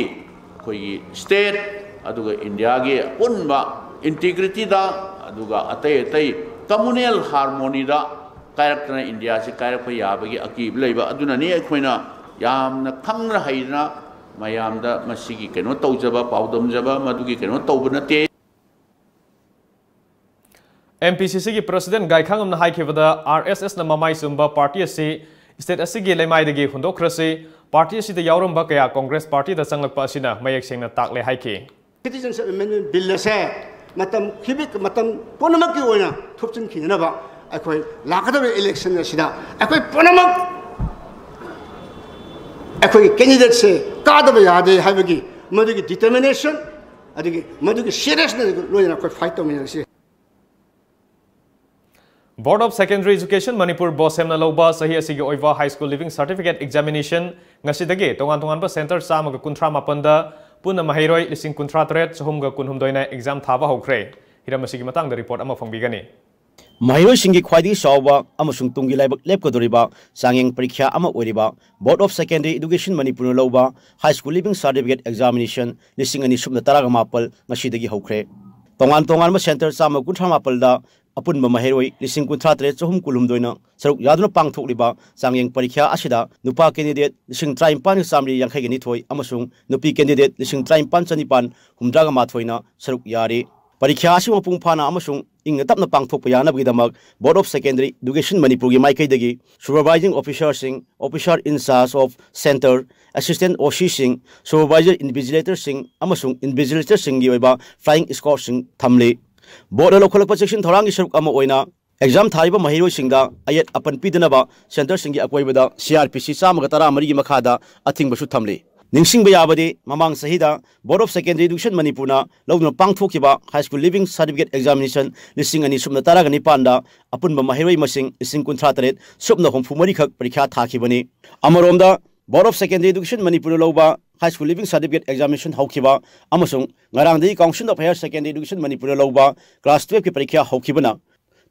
ꯑꯩꯈꯣꯏꯒꯤ state ꯑꯗꯨꯒ India ꯒꯤ ꯑꯄꯨꯟꯕ integrity ꯗ ꯑꯗꯨꯒ ꯑꯇꯩ ꯑꯇꯩ communal harmony ꯗ ꯀꯥꯏꯔꯛꯇꯅ India ꯁꯤ ꯀꯥꯏꯔꯛꯄ ꯌꯥꯕꯒꯤ ꯑꯀꯤꯕ ꯂꯩꯕ꯫ ꯑꯗꯨꯅꯅꯤ ꯑꯩꯈꯣꯏꯅ ꯌꯥꯝꯅ ꯈꯪꯅ ꯍꯩꯗꯅ ꯃꯌꯥꯝꯗ ꯃꯁꯤꯒꯤ ꯀꯩꯅꯣ ꯇꯧꯖꯕ, ꯄꯥꯎꯗꯝꯖꯕ, ꯃꯗꯨꯒꯤ ꯀꯩꯅꯣ ꯇꯧꯕ ꯅꯠꯇꯦ꯫ M P C C ꯒꯤ president ꯒꯥꯏꯈꯥꯉꯝꯅ ꯍꯥꯏꯈꯤꯕꯗ, R S S ꯅ ꯃꯃꯥꯏ ꯆꯨꯝꯕ party ꯑꯁꯤ state ꯑꯁꯤꯒꯤ ꯂꯩꯃꯥꯏꯗꯒꯤ ꯍꯨꯟꯗꯣꯛꯈ꯭ꯔꯁꯤ, party ꯑꯁꯤꯗ ꯌꯥꯎꯔꯝꯕ ꯀꯌꯥ Congress party ꯗ ꯆꯪꯂꯛꯄ ꯑꯁꯤꯅ ꯃꯌꯦꯛ ꯁꯦꯡꯅ ꯇꯥꯛꯂꯦ ꯍꯥꯏꯈꯤ꯫ Citizenship Amendment Bill ꯑꯁꯦ ꯃꯇꯝ ꯈꯤꯕꯤꯛ ꯃꯇꯝ ꯄꯨꯝꯅꯃꯛꯀꯤ ꯑꯣꯏꯅ ꯊꯨꯞꯆꯤꯟꯈꯤꯅꯅꯕ ꯑꯩꯈꯣꯏ ꯂꯥꯛꯀꯗꯕ election ꯑꯁꯤꯗ ꯑꯩꯈꯣꯏ ꯄꯨꯝꯅꯃꯛ ꯑꯩꯈꯣꯏꯒꯤ candidate ꯁꯦ ꯀꯥꯗꯕ ꯌꯥꯗꯦ ꯍꯥꯏꯕꯒꯤ ꯃꯗꯨꯒꯤ determination ꯑꯗꯨꯒꯤ ꯃꯗꯨꯒꯤ seriousness ꯂꯣꯏꯅꯅ ꯑꯩꯈꯣꯏ fight ꯇꯧꯃꯤꯟꯅꯔꯁꯤ꯫ Board of Secondary Education Manipur, BOSEM ꯅ ꯂꯧꯕ ꯆꯍꯤ ꯑꯁꯤꯒꯤ ꯑꯣꯏꯕ High School Leaving Certificate Examination ꯉꯁꯤꯗꯒꯤ ꯇꯣꯉꯥꯟ ꯇꯣꯉꯥꯟꯕ center ꯆꯥꯝꯃꯒ ꯀꯨꯟꯊ꯭ꯔꯥ ꯃꯥꯄꯟꯗ ꯄꯨꯟꯅ ꯃꯍꯩꯔꯣꯏ ꯂꯤꯁꯤꯡ ꯀꯨꯟꯊ꯭ꯔꯥ ꯇꯔꯦꯠ ꯆꯍꯨꯝꯒ ꯀꯨꯟꯍꯨꯝꯗꯣꯏꯅ exam ꯊꯥꯕ ꯍꯧꯈ꯭ꯔꯦ꯫ ꯍꯤꯔꯝ ꯑꯁꯤꯒꯤ ꯃꯇꯥꯡꯗ report ꯑꯃ ꯐꯣꯡꯕꯤꯒꯅꯤ꯫ ꯃꯍꯩꯔꯣꯏꯁꯤꯡꯒꯤ ꯈ꯭ꯋꯥꯏꯗꯒꯤ ꯆꯥꯎꯕ ꯑꯃꯁꯨꯡ ꯇꯨꯡꯒꯤ ꯂꯥꯏꯕꯛ ꯂꯦꯞꯀꯗꯧꯔꯤꯕ ꯆꯥꯡꯌꯦꯡ ꯄꯔꯤꯈ꯭ꯌꯥ ꯑꯃ ꯑꯣꯏꯔꯤꯕ Board of Secondary Education ꯃꯅꯤꯄꯨꯔꯅ ꯂꯧꯕ High School Leaving Certificate Examination ꯂꯤꯁꯤꯡ ꯑꯅꯤ ꯁꯨꯞꯅ ꯇꯔꯥꯒ ꯃꯥꯄꯜ ꯉꯁꯤꯗꯒꯤ ꯍꯧꯈ꯭ꯔꯦ꯫ ꯇꯣꯉꯥꯟ ꯇꯣꯉꯥꯟꯕ center ꯆꯥꯝꯃ ꯀꯨꯟꯊ꯭ꯔꯥ ꯃꯥꯄꯜꯗ ꯑꯄꯨꯟꯕ ꯃꯍꯩꯔꯣꯏ ꯂꯤꯁꯤꯡ ꯀꯨꯟꯊ꯭ꯔꯥ ꯇꯔꯦꯠ ꯆꯍꯨꯝ ꯀꯨꯟꯍꯨꯝꯗꯣꯏꯅ ꯁꯔꯨꯛ ꯌꯥꯗꯨꯅ ꯄꯥꯡꯊꯣꯛꯂꯤꯕ ꯆꯥꯡꯌꯦꯡ ꯄꯔꯤꯈ꯭ꯌꯥ ꯑꯁꯤꯗ ꯅꯨꯄꯥ candidate ꯂꯤꯁꯤꯡ ꯇꯔꯥꯅꯤꯄꯥꯟꯒ ꯆꯥꯃꯔꯤ ꯌꯥꯡꯈꯩꯒ ꯅꯤꯊꯣꯏ ꯑꯃꯁꯨꯡ ꯅꯨꯄꯤ candidate ꯂꯤꯁꯤꯡ ꯇꯔꯥꯅꯤꯄꯥꯟ ꯆꯅꯤꯄꯥꯟ ꯍꯨꯝꯗ꯭ꯔꯥꯒ ꯃꯥꯊꯣꯏꯅ ꯁꯔꯨꯛ ꯌꯥꯔꯤ꯫ ꯄꯔꯤꯈ꯭ꯌꯥ ꯑꯁꯤ ꯃꯄꯨꯡ ꯐꯥꯅ ꯑꯃꯁꯨꯡ ꯏꯪꯅ ꯇꯞꯅ ꯄꯥꯡꯊꯣꯛꯄ ꯌꯥꯅꯕꯒꯤꯗꯃꯛ Board of Secondary Education ꯃꯅꯤꯄꯨꯔꯒꯤ ꯃꯥꯏꯀꯩꯗꯒꯤ supervising officerꯁꯤꯡ, officer in charge of centre, assistant OCꯁꯤꯡ, supervisor invigilatorꯁꯤꯡ ꯑꯃꯁꯨꯡ invigilatorꯁꯤꯡꯒꯤ ꯑꯣꯏꯕ flying squadꯁꯤꯡ ꯊꯝꯂꯤ꯫ Boardꯅ ꯂꯧꯈꯠꯂꯛꯄ ꯆꯦꯛꯁꯤꯟ ꯊꯧꯔꯥꯡꯒꯤ ꯁꯔꯨꯛ ꯑꯃ ꯑꯣꯏꯅ exam ꯊꯥꯔꯤꯕ ꯃꯍꯩꯔꯣꯏꯁꯤꯡꯗ ꯑꯌꯦꯠ ꯑꯄꯟ ꯄꯤꯗꯅꯕ centreꯁꯤꯡꯒꯤ ꯑꯀꯣꯏꯕꯗ CrPC ꯆꯥꯝꯃꯒ ꯇꯔꯥꯃꯔꯤꯒꯤ ꯃꯈꯥꯗ ꯑꯊꯤꯡꯕꯁꯨ ꯊꯝꯂꯤ꯫ ꯅꯤꯡꯁꯤꯡꯕ ꯌꯥꯕꯗꯤ, ꯃꯃꯥꯡ ꯆꯍꯤꯗ Board of Secondary Education ꯃꯅꯤꯄꯨꯔꯅ ꯂꯧꯗꯨꯅ ꯄꯥꯡꯊꯣꯛꯈꯤꯕ High School Leaving Certificate Examination ꯂꯤꯁꯤꯡ ꯑꯅꯤ ꯁꯨꯞꯅ ꯇꯔꯥꯒ ꯅꯤꯄꯥꯟꯗ ꯑꯄꯨꯟꯕ ꯃꯍꯩꯔꯣꯏ ꯃꯁꯤꯡ ꯂꯤꯁꯤꯡ ꯀꯨꯟꯊ꯭ꯔꯥ ꯇꯔꯦꯠ ꯁꯨꯞꯅ ꯍꯨꯝꯐꯨ ꯃꯔꯤꯈꯛ ꯄꯔꯤꯈ꯭ꯌꯥ ꯊꯥꯈꯤꯕꯅꯤ꯫ ꯑꯃꯔꯣꯝꯗ, Board of Secondary Education ꯃꯅꯤꯄꯨꯔꯗ ꯂꯧꯕ High School Leaving Certificate Examination ꯍꯧꯈꯤꯕ ꯑꯃꯁꯨꯡ ꯉꯔꯥꯡꯗꯒꯤ Council of Higher Secondary Education ꯃꯅꯤꯄꯨꯔꯗ ꯂꯧꯕ class twelveꯀꯤ ꯄꯔꯤꯈ꯭ꯌꯥ ꯍꯧꯈꯤꯕꯅ,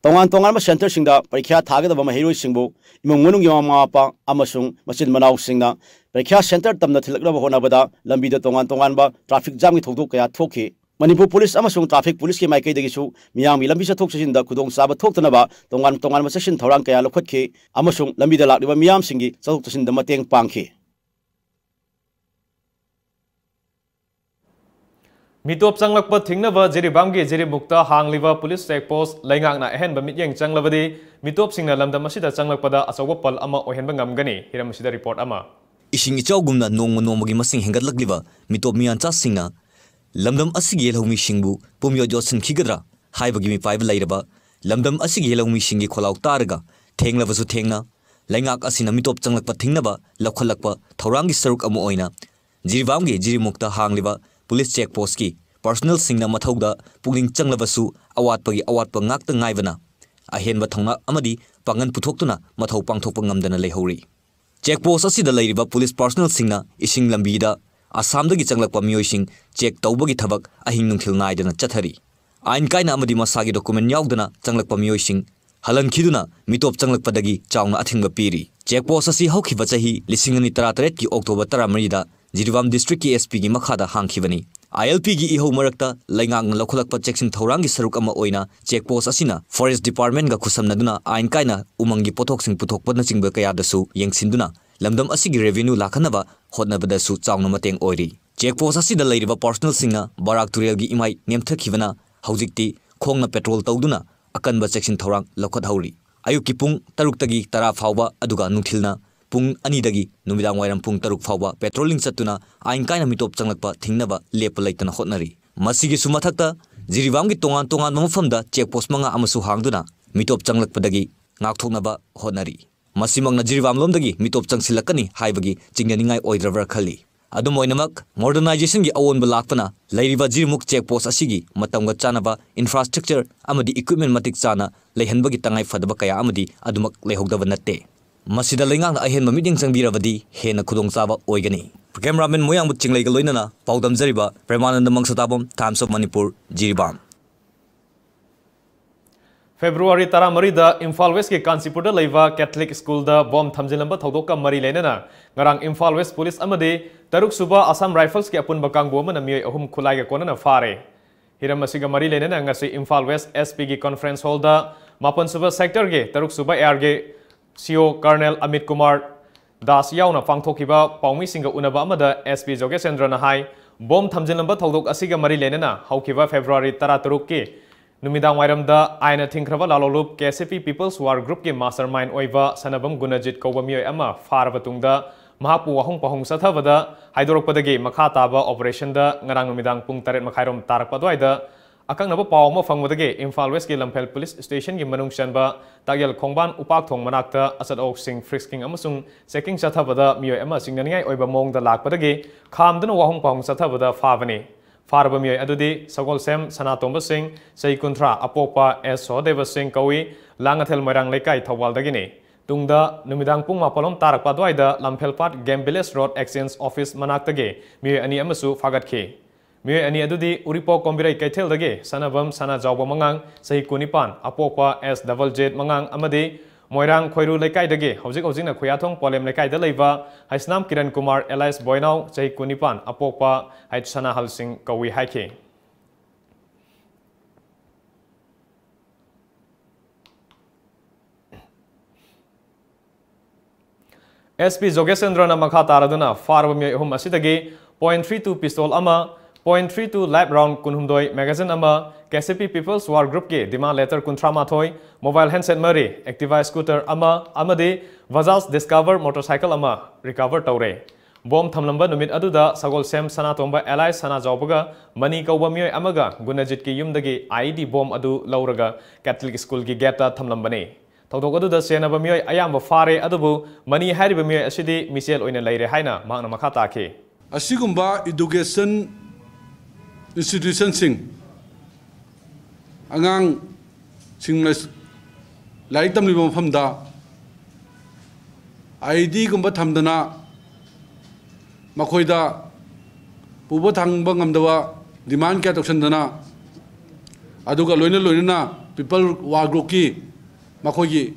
ꯇꯣꯉꯥꯟ ꯇꯣꯉꯥꯟꯕ centreꯁꯤꯡꯗ ꯄꯔꯤꯈ꯭ꯌꯥ ꯊꯥꯒꯗꯕ ꯃꯍꯩꯔꯣꯏꯁꯤꯡꯕꯨ ꯏꯃꯨꯡ ꯃꯅꯨꯡꯒꯤ ꯃꯃꯥ ꯃꯄꯥ ꯑꯃꯁꯨꯡ ꯃꯆꯤꯟ ꯃꯅꯥꯎꯁꯤꯡꯅ ꯄꯔꯤꯈ꯭ꯌꯥ centre ꯇꯝꯅ ꯊꯤꯜꯂꯛꯅꯕ ꯍꯣꯠꯅꯕꯗ ꯂꯝꯕꯤꯗ ꯇꯣꯉꯥꯟ ꯇꯣꯉꯥꯟꯕ traffic jamꯒꯤ ꯊꯧꯗꯣꯛ ꯀꯌꯥ ꯊꯣꯛꯈꯤ꯫ ꯃꯅꯤꯄꯨꯔ ꯄꯨꯂꯤꯁ ꯑꯃꯁꯨꯡ traffic ꯄꯨꯂꯤꯁꯀꯤ ꯃꯥꯏꯀꯩꯗꯒꯤꯁꯨ ꯃꯤꯌꯥꯝꯒꯤ ꯂꯝꯕꯤ ꯆꯠꯊꯣꯛ ꯆꯠꯁꯤꯟꯗ ꯈꯨꯗꯣꯡꯆꯥꯕ ꯊꯣꯛꯇꯅꯕ ꯇꯣꯉꯥꯟ ꯇꯣꯉꯥꯟꯕ ꯆꯦꯛꯁꯤꯟ ꯊꯧꯔꯥꯡ ꯀꯌꯥ ꯂꯧꯈꯠꯈꯤ ꯑꯃꯁꯨꯡ ꯂꯝꯕꯤꯗ ꯂꯥꯛꯂꯤꯕ ꯃꯤꯌꯥꯝꯁꯤꯡꯒꯤ ꯆꯠꯊꯣꯛ ꯆꯠꯁꯤꯟꯗ ꯃꯇꯦꯡ ꯄꯥꯡꯈꯤ꯫ ꯃꯤꯇꯣꯞ ꯆꯪꯂꯛꯄ ꯊꯤꯡꯅꯕ ꯖꯤꯔꯤꯕꯥꯝꯒꯤ ꯖꯤꯔꯤꯃꯨꯛꯇ ꯍꯥꯡꯂꯤꯕ ꯄꯨꯂꯤꯁ check post ꯂꯩꯉꯥꯛꯅ ꯑꯍꯦꯟꯕ ꯃꯤꯠꯌꯦꯡ ꯆꯪꯂꯕꯗꯤ, ꯃꯤꯇꯣꯞꯁꯤꯡꯅ ꯂꯝꯗꯝ ꯑꯁꯤꯗ ꯆꯪꯂꯛꯄꯗ ꯑꯆꯧꯕ ꯄꯜ ꯑꯃ ꯑꯣꯏꯍꯟꯕ ꯉꯝꯒꯅꯤ꯫ ꯍꯤꯔꯝ ꯑꯁꯤꯗ report ꯑꯃ꯫ ꯏꯁꯤꯡ ꯏꯆꯥꯎꯒꯨꯝꯅ ꯅꯣꯡꯃ ꯅꯣꯡꯃꯒꯤ ꯃꯁꯤꯡ ꯍꯦꯟꯒꯠꯂꯛꯂꯤꯕ ꯃꯤꯇꯣꯞ ꯃꯤꯌꯥꯟꯆꯥꯁꯤꯡꯅ ꯂꯝꯗꯝ ꯑꯁꯤꯒꯤ ꯌꯦꯜꯍꯧꯃꯤꯁꯤꯡꯕꯨ ꯄꯨꯝꯌꯣꯠ ꯌꯣꯠꯁꯤꯟꯈꯤꯒꯗ꯭ꯔꯥ ꯍꯥꯏꯕꯒꯤ ꯃꯤꯄꯥꯏꯕ ꯂꯩꯔꯕ ꯂꯝꯗꯝ ꯑꯁꯤꯒꯤ ꯌꯦꯜꯍꯧꯃꯤꯁꯤꯡꯒꯤ ꯈꯣꯜꯂꯥꯎ ꯇꯥꯔꯒ, ꯊꯦꯡꯂꯕꯁꯨ ꯊꯦꯡꯅ ꯂꯩꯉꯥꯛ ꯑꯁꯤꯅ ꯃꯤꯇꯣꯞ ꯆꯪꯂꯛꯄ ꯊꯤꯡꯅꯕ ꯂꯧꯈꯠꯂꯛꯄ ꯊꯧꯔꯥꯡꯒꯤ ꯁꯔꯨꯛ ꯑꯃ ꯑꯣꯏꯅ ꯖꯤꯔꯤꯕꯥꯝꯒꯤ ꯖꯤꯔꯤꯃꯨꯛꯇ ꯍꯥꯡꯂꯤꯕ ꯄꯨꯂꯤꯁ check postꯀꯤ personnelꯁꯤꯡꯅ ꯃꯊꯧꯗ ꯄꯨꯛꯅꯤꯡ ꯆꯪꯂꯕꯁꯨ, ꯑꯋꯥꯠꯄꯒꯤ ꯑꯋꯥꯠꯄ ꯉꯥꯛꯇ ꯉꯥꯏꯕꯅ ꯑꯍꯦꯟꯕ ꯊꯧꯅꯥ ꯑꯃꯗꯤ ꯄꯥꯡꯒꯜ ꯄꯨꯊꯣꯛꯇꯨꯅ ꯃꯊꯧ ꯄꯥꯡꯊꯣꯛꯄ ꯉꯝꯗꯅ ꯂꯩꯍꯧꯔꯤ꯫ Check post ꯑꯁꯤꯗ ꯂꯩꯔꯤꯕ ꯄꯨꯂꯤꯁ personnelꯁꯤꯡꯅ ꯏꯁꯤꯡ ꯂꯝꯕꯤꯗ ꯑꯁꯥꯝꯗꯒꯤ ꯆꯪꯂꯛꯄ ꯃꯤꯑꯣꯏꯁꯤꯡ check ꯇꯧꯕꯒꯤ ꯊꯕꯛ ꯑꯍꯤꯡ ꯅꯨꯡꯊꯤꯜ ꯅꯥꯏꯗꯅ ꯆꯠꯊꯔꯤ꯫ ꯑꯥꯏꯟ ꯀꯥꯏꯅ ꯑꯃꯗꯤ ꯃꯁꯥꯒꯤ document ꯌꯥꯎꯗꯅ ꯆꯪꯂꯛꯄ ꯃꯤꯑꯣꯏꯁꯤꯡ ꯍꯜꯍꯟꯈꯤꯗꯨꯅ ꯃꯤꯇꯣꯞ ꯆꯪꯂꯛꯄꯗꯒꯤ ꯆꯥꯎꯅ ꯑꯊꯤꯡꯕ ꯄꯤꯔꯤ꯫ Check post ꯑꯁꯤ ꯍꯧꯈꯤꯕ ꯆꯍꯤ ꯂꯤꯁꯤꯡ ꯑꯅꯤ ꯇꯔꯥꯇꯔꯦꯠꯀꯤ October ꯇꯔꯥꯃꯔꯤꯗ ꯖꯤꯔꯤꯕꯥꯝ districtꯀꯤ SPꯒꯤ ꯃꯈꯥꯗ ꯍꯥꯡꯈꯤꯕꯅꯤ꯫ ILPꯒꯤ ꯏꯍꯧ ꯃꯔꯛꯇ ꯂꯩꯉꯥꯛꯅ ꯂꯧꯈꯠꯂꯛꯄ ꯆꯦꯛꯁꯤꯟ ꯊꯧꯔꯥꯡꯒꯤ ꯁꯔꯨꯛ ꯑꯃ ꯑꯣꯏꯅ check post ꯑꯁꯤꯅ forest departmentꯒ ꯈꯨꯠꯁꯝꯅꯗꯨꯅ ꯑꯥꯏꯟ ꯀꯥꯏꯅ ꯎꯃꯪꯒꯤ ꯄꯣꯠꯊꯣꯛꯁꯤꯡ ꯄꯨꯊꯣꯛꯄꯅꯆꯤꯡꯕ ꯀꯌꯥꯗꯁꯨ ꯌꯦꯡꯁꯤꯟꯗꯨꯅ ꯂꯝꯗꯝ ꯑꯁꯤꯒꯤ revenue ꯂꯥꯛꯍꯟꯅꯕ ꯍꯣꯠꯅꯕꯗꯁꯨ ꯆꯥꯎꯅ ꯃꯇꯦꯡ ꯑꯣꯏꯔꯤ꯫ Check post ꯑꯁꯤꯗ ꯂꯩꯔꯤꯕ personnelꯁꯤꯡꯅ ꯕꯔꯥꯛ ꯇꯨꯔꯦꯜꯒꯤ ꯏꯃꯥꯏ ꯅꯦꯝꯊꯈꯤꯕꯅ ꯍꯧꯖꯤꯛꯇꯤ ꯈꯣꯡꯅ patrol ꯇꯧꯗꯨꯅ ꯑꯀꯟꯕ ꯆꯦꯛꯁꯤꯟ ꯊꯧꯔꯥꯡ ꯂꯧꯈꯠꯍꯧꯔꯤ꯫ ꯑꯌꯨꯛꯀꯤ ꯄꯨꯡ ꯇꯔꯨꯛꯇꯒꯤ ꯇꯔꯥ ꯐꯥꯎꯕ, ꯑꯗꯨꯒ ꯅꯨꯡꯊꯤꯜꯅ ꯄꯨꯡ ꯑꯅꯤꯗꯒꯤ ꯅꯨꯃꯤꯗꯥꯡ ꯋꯥꯏꯔꯝ ꯄꯨꯡ ꯇꯔꯨꯛ ꯐꯥꯎꯕ patrolling ꯆꯠꯇꯨꯅ ꯑꯥꯏꯟ ꯀꯥꯏꯅ ꯃꯤꯇꯣꯞ ꯆꯪꯂꯛꯄ ꯊꯤꯡꯅꯕ ꯂꯦꯞꯄ ꯂꯩꯇꯅ ꯍꯣꯠꯅꯔꯤ꯫ ꯃꯁꯤꯒꯤꯁꯨ ꯃꯊꯛꯇ, ꯖꯤꯔꯤꯕꯥꯝꯒꯤ ꯇꯣꯉꯥꯟ ꯇꯣꯉꯥꯟꯕ ꯃꯐꯝꯗ check post ꯃꯉꯥ ꯑꯃꯁꯨ ꯍꯥꯡꯗꯨꯅ ꯃꯤꯇꯣꯞ ꯆꯪꯂꯛꯄꯗꯒꯤ ꯉꯥꯛꯊꯣꯛꯅꯕ ꯍꯣꯠꯅꯔꯤ꯫ ꯃꯁꯤꯃꯛꯅ ꯖꯤꯔꯤꯕꯥꯝ ꯂꯣꯝꯗꯒꯤ ꯃꯤꯇꯣꯞ ꯆꯪꯁꯤꯜꯂꯛꯀꯅꯤ ꯍꯥꯏꯕꯒꯤ ꯆꯤꯡꯅꯅꯤꯡꯉꯥꯏ ꯑꯣꯏꯗ꯭ꯔꯕ꯭ꯔꯥ ꯈꯜꯂꯤ꯫ ꯑꯗꯨꯝ ꯑꯣꯏꯅꯃꯛ, modernizationꯒꯤ ꯑꯑꯣꯟꯕ ꯂꯥꯛꯄꯅ ꯂꯩꯔꯤꯕ ꯖꯤꯔꯤꯃꯨꯛ check post ꯑꯁꯤꯒꯤ ꯃꯇꯝꯒ ꯆꯥꯟꯅꯕ infrastructure ꯑꯃꯗꯤ equipment ꯃꯇꯤꯛ ꯆꯥꯅ ꯂꯩꯍꯟꯕꯒꯤ ꯇꯉꯥꯏ ꯐꯗꯕ ꯀꯌꯥ ꯑꯃꯗꯤ ꯑꯗꯨꯃꯛ ꯂꯩꯍꯧꯗꯕ ꯅꯠꯇꯦ꯫ ꯃꯁꯤꯗ ꯂꯩꯉꯥꯛꯅ ꯑꯍꯦꯟꯕ ꯃꯤꯠꯌꯦꯡ ꯆꯪꯕꯤꯔꯕꯗꯤ ꯍꯦꯟꯅ ꯈꯨꯗꯣꯡꯆꯥꯕ ꯑꯣꯏꯒꯅꯤ꯫ Cameraman ꯃꯣꯌꯥꯡꯕꯨ ꯆꯤꯡꯂꯩꯒ ꯂꯣꯏꯅꯅ ꯄꯥꯎꯗꯝꯖꯔꯤꯕ ꯄ꯭ꯔꯦꯃꯥꯅꯟꯗ ꯃꯪꯁꯇꯥꯕꯝ, Times of Manipur, Jiribam. February ꯇꯔꯥꯃꯔꯤꯗ Imphal Westꯀꯤ ꯀꯥꯟꯆꯤꯄꯨꯔꯗ ꯂꯩꯕ Catholic Schoolꯗ bomb ꯊꯝꯖꯤꯜꯂꯝꯕ ꯊꯧꯗꯣꯛꯀ ꯃꯔꯤ ꯂꯩꯅꯅ ꯉꯔꯥꯡ ꯏꯝꯐꯥꯜ West Police ꯑꯃꯗꯤ ꯇꯔꯨꯛ ꯁꯨꯕ Assam Riflesꯀꯤ ꯑꯄꯨꯟꯕ ꯀꯥꯡꯕꯨ ꯑꯃꯅ ꯃꯤꯑꯣꯏ ꯑꯍꯨꯝ ꯈꯨꯠꯂꯥꯏꯒ ꯀꯣꯟꯅꯅ ꯐꯥꯔꯦ꯫ ꯍꯤꯔꯝ ꯑꯁꯤꯒ ꯃꯔꯤ ꯂꯩꯅꯅ ꯉꯁꯤ ꯏꯝꯐꯥꯜ West S Pꯒꯤ conference hallꯗ ꯃꯥꯄꯟ ꯁꯨꯕ sectorꯒꯤ ꯇꯔꯨꯛ ꯁꯨꯕ ARꯒꯤ CO Colonel ꯑꯃꯤꯠ ꯀꯨꯃꯥꯔ ꯗꯥꯁ ꯌꯥꯎꯅ ꯄꯥꯡꯊꯣꯛꯈꯤꯕ ꯄꯥꯎꯃꯤꯁꯤꯡꯒ ꯎꯅꯕ ꯑꯃꯗ S P ꯖꯣꯒꯦꯁꯦꯟꯗ꯭ꯔꯅ ꯍꯥꯏ, bomb ꯊꯝꯖꯤꯜꯂꯝꯕ ꯊꯧꯗꯣꯛ ꯑꯁꯤꯒ ꯃꯔꯤ ꯂꯩꯅꯅ ꯍꯧꯈꯤꯕ February ꯇꯔꯥꯇꯔꯨꯛꯀꯤ ꯅꯨꯃꯤꯗꯥꯡ ꯋꯥꯏꯔꯝꯗ ꯑꯥꯏꯟꯅ ꯊꯤꯡꯈ꯭ꯔꯕ ꯂꯥꯂꯣꯂꯨꯞ K C P People's War Groupꯀꯤ mastermind ꯑꯣꯏꯕ ꯁꯅꯥꯕꯝ ꯒꯨꯅꯖꯤꯠ ꯀꯧꯕ ꯃꯤꯑꯣꯏ ꯑꯃ ꯐꯥꯔꯕ ꯇꯨꯡꯗ ꯃꯍꯥꯛꯄꯨ ꯋꯥꯍꯣꯡ ꯄꯥꯎꯍꯣꯡ ꯆꯠꯊꯕꯗ ꯍꯥꯏꯗꯣꯔꯛꯄꯗꯒꯤ ꯃꯈꯥ ꯇꯥꯕ operationꯗ ꯉꯔꯥꯡ ꯅꯨꯃꯤꯗꯥꯡ ꯄꯨꯡ ꯇꯔꯦꯠ ꯃꯈꯥꯏꯔꯣꯝ ꯇꯥꯔꯛꯄ ꯑꯗꯨꯋꯥꯏꯗ ꯑꯀꯛꯅꯕ ꯄꯥꯎ ꯑꯃ ꯐꯪꯕꯗꯒꯤ ꯏꯝꯐꯥꯜ Westꯀꯤ ꯂꯝꯐꯦꯜ Police Stationꯒꯤ ꯃꯅꯨꯡ ꯆꯟꯕ ꯇꯥꯛꯌꯦꯜ ꯈꯣꯡꯕꯥꯟ ꯎꯄꯥꯛꯊꯣꯡ ꯃꯅꯥꯛꯇ ꯑꯆꯠ ꯑꯋꯣꯛꯁꯤꯡ frisking ꯑꯃꯁꯨꯡ checking ꯆꯠꯊꯕꯗ ꯃꯤꯑꯣꯏ ꯑꯃ ꯆꯤꯡꯅꯅꯤꯡꯉꯥꯏ ꯑꯣꯏꯕ ꯃꯑꯣꯡꯗ ꯂꯥꯛꯄꯗꯒꯤ ꯈꯥꯝꯗꯨꯅ ꯋꯥꯍꯣꯡ ꯄꯥꯎꯍꯣꯡ ꯆꯠꯊꯕꯗ ꯐꯥꯕꯅꯤ꯫ ꯐꯥꯔꯕ ꯃꯤꯑꯣꯏ ꯑꯗꯨꯗꯤ ꯁꯒꯣꯜꯁꯦꯝ ꯁꯅꯥꯇꯣꯝꯕ ꯁꯤꯡ, ꯆꯍꯤ ꯀꯨꯟꯊ꯭ꯔꯥ, ꯑꯄꯣꯛꯄ ꯑꯦꯁ ꯁꯍꯗꯦꯕ ꯁꯤꯡ ꯀꯧꯏ, ꯂꯥꯡꯉꯊꯦꯜ ꯃꯣꯏꯔꯥꯡ ꯂꯩꯀꯥꯏ, ꯊꯧꯕꯥꯜꯗꯒꯤꯅꯤ꯫ ꯇꯨꯡꯗ ꯅꯨꯃꯤꯗꯥꯡ ꯄꯨꯡ ꯃꯥꯄꯜꯂꯣꯝ ꯇꯥꯔꯛꯄ ꯑꯗꯨꯋꯥꯏꯗ ꯂꯝꯐꯦꯜꯄꯥꯠ Game Village Road Exchange Office ꯃꯅꯥꯛꯇꯒꯤ ꯃꯤꯑꯣꯏ ꯑꯅꯤ ꯑꯃꯁꯨ ꯐꯥꯒꯠꯈꯤ꯫ ꯃꯤꯑꯣꯏ ꯑꯅꯤ ꯑꯗꯨꯗꯤ ꯎꯔꯤꯄꯣꯛ ꯀꯣꯝꯕꯤꯔꯩ ꯀꯩꯊꯦꯜꯗꯒꯤ ꯁꯅꯥꯕꯝ ꯁꯅꯥꯖꯥꯎꯕ ꯃꯉꯥꯡ, ꯆꯍꯤ ꯀꯨꯟꯅꯤꯄꯥꯟ, ꯑꯄꯣꯛꯄ ꯑꯦꯁ ꯗꯕꯜ ꯖꯦꯠ ꯃꯉꯥꯡ ꯑꯃꯗꯤ ꯃꯣꯏꯔꯥꯡ ꯈꯣꯏꯔꯨ ꯂꯩꯀꯥꯏꯗꯒꯤ ꯍꯧꯖꯤꯛ ꯍꯧꯖꯤꯛꯅ ꯈꯨꯌꯥꯊꯣꯡ ꯄꯣꯂꯦꯝ ꯂꯩꯀꯥꯏꯗ ꯂꯩꯕ ꯍꯩꯁꯅꯥꯝ ꯀꯤꯔꯟ ꯀꯨꯃꯥꯔ alias ꯕꯣꯏꯅꯥꯎ, ꯆꯍꯤ ꯀꯨꯟꯅꯤꯄꯥꯟ, ꯑꯄꯣꯛꯄ ꯍꯩꯠ ꯁꯅꯥꯍꯜ ꯁꯤꯡ ꯀꯧꯏ ꯍꯥꯏꯈꯤ꯫ S P ꯖꯣꯒꯦꯁꯆꯟꯗ꯭ꯔꯅ ꯃꯈꯥ ꯇꯥꯔꯗꯨꯅ ꯐꯥꯔꯕ ꯃꯤꯑꯣꯏ ꯑꯍꯨꯝ ꯑꯁꯤꯗꯒꯤ point three two pistol ꯑꯃ, Point three two live round ꯀꯨꯟꯍꯨꯝꯗꯣꯏ magazine ꯑꯃ, KCP People's War Groupꯀꯤ demand letter ꯀꯨꯟꯊ꯭ꯔꯥ ꯃꯥꯊꯣꯏ, mobile handset ꯃꯔꯤ, Activa scooter ꯑꯃ ꯑꯃꯗꯤ Bajaj Discover motorcycle ꯑꯃ recover ꯇꯧꯔꯦ꯫ ꯕꯣꯝ ꯊꯝꯂꯝꯕ ꯅꯨꯃꯤꯠ ꯑꯗꯨꯗ ꯁꯒꯣꯜꯁꯦꯝ ꯁꯅꯥꯇꯣꯝꯕ alias ꯁꯅꯥꯖꯥꯎꯕꯒ ꯃꯅꯤ ꯀꯧꯕ ꯃꯤꯑꯣꯏ ꯑꯃꯒ ꯒꯨꯅꯖꯤꯠꯀꯤ ꯌꯨꯝꯗꯒꯤ IED ꯕꯣꯝ ꯑꯗꯨ ꯂꯧꯔꯒ Catholic schoolꯒꯤ gateꯇ ꯊꯝꯂꯝꯕꯅꯤ꯫ ꯊꯧꯗꯣꯛ ꯑꯗꯨꯗ ꯆꯦꯟꯅꯕ ꯃꯤꯑꯣꯏ ꯑꯌꯥꯝꯕ ꯐꯥꯔꯦ, ꯑꯗꯨꯕꯨ ꯃꯅꯤ ꯍꯥꯏꯔꯤꯕ ꯃꯤꯑꯣꯏ ꯑꯁꯤꯗꯤ ꯃꯤꯆꯦꯜ ꯑꯣꯏꯅ ꯂꯩꯔꯦ ꯍꯥꯏꯅ ꯃꯍꯥꯛꯅ ꯃꯈꯥ ꯇꯥꯈꯤ꯫ ꯑꯁꯤꯒꯨꯝꯕ education institutionꯁꯤꯡ, ꯑꯉꯥꯡꯁꯤꯡꯅ ꯂꯥꯏꯔꯤꯛ ꯇꯝꯂꯤꯕ ꯃꯐꯝꯗ IEDꯒꯨꯝꯕ ꯊꯝꯗꯅ ꯃꯈꯣꯏꯗ ꯄꯨꯕ ꯊꯥꯡꯕ ꯉꯝꯗꯕ demand ꯀꯌꯥ ꯇꯧꯁꯟꯗꯅ, ꯑꯗꯨꯒ ꯂꯣꯏꯅ ꯂꯣꯏꯅꯅ People War Groupꯀꯤ ꯃꯈꯣꯏꯒꯤ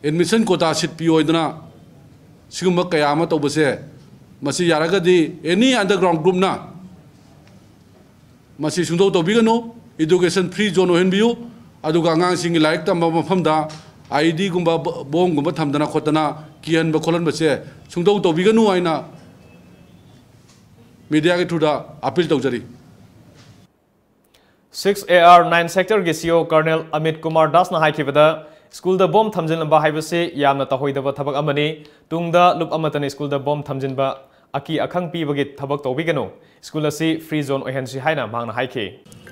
admission quota seat ꯄꯤꯌꯣ ꯍꯥꯏꯗꯅ ꯁꯤꯒꯨꯝꯕ ꯀꯌꯥ ꯑꯃ ꯇꯧꯕꯁꯦ, ꯃꯁꯤ ꯌꯥꯔꯒꯗꯤ any underground groupꯅ ꯃꯁꯤ ꯁꯨꯡꯇꯧ ꯇꯧꯕꯤꯒꯅꯨ꯫ Education free zone ꯑꯣꯏꯍꯟꯕꯤꯌꯨ꯫ ꯑꯗꯨꯒ ꯑꯉꯥꯡꯁꯤꯡꯒꯤ ꯂꯥꯏꯔꯤꯛ ꯇꯝꯕ ꯃꯐꯝꯗ IEDꯒꯨꯝꯕ ꯕ-, ꯕꯣꯝꯒꯨꯝꯕ ꯊꯝꯗꯅ ꯈꯣꯠꯇꯅ ꯀꯤꯍꯟꯕ ꯈꯣꯠꯍꯟꯕꯁꯦ ꯁꯨꯡꯇꯧ ꯇꯧꯕꯤꯒꯅꯨ ꯍꯥꯏꯅ mediaꯒꯤ throughꯗ appeal ꯇꯧꯖꯔꯤ꯫ Six AR nine sectorꯒꯤ CO Colonel Amit Kumar Dasꯅ ꯍꯥꯏꯈꯤꯕꯗ, schoolꯗ ꯕꯣꯝ ꯊꯝꯖꯤꯜꯂꯝꯕ ꯍꯥꯏꯕꯁꯤ ꯌꯥꯝꯅ ꯇꯧꯍꯩꯗꯕ ꯊꯕꯛ ꯑꯃꯅꯤ꯫ ꯇꯨꯡꯗ ꯂꯨꯞ ꯑꯃꯠꯇꯅ schoolꯗ ꯕꯣꯝ ꯊꯝꯖꯤꯟꯕ, ꯑꯀꯤ ꯑꯈꯪ ꯄꯤꯕꯒꯤ ꯊꯕꯛ ꯇꯧꯕꯤꯒꯅꯨ꯫ School ꯑꯁꯤ free zone ꯑꯣꯏꯍꯟꯁꯤ ꯍꯥꯏꯅ ꯃꯍꯥꯛꯅ ꯍꯥꯏꯈꯤ꯫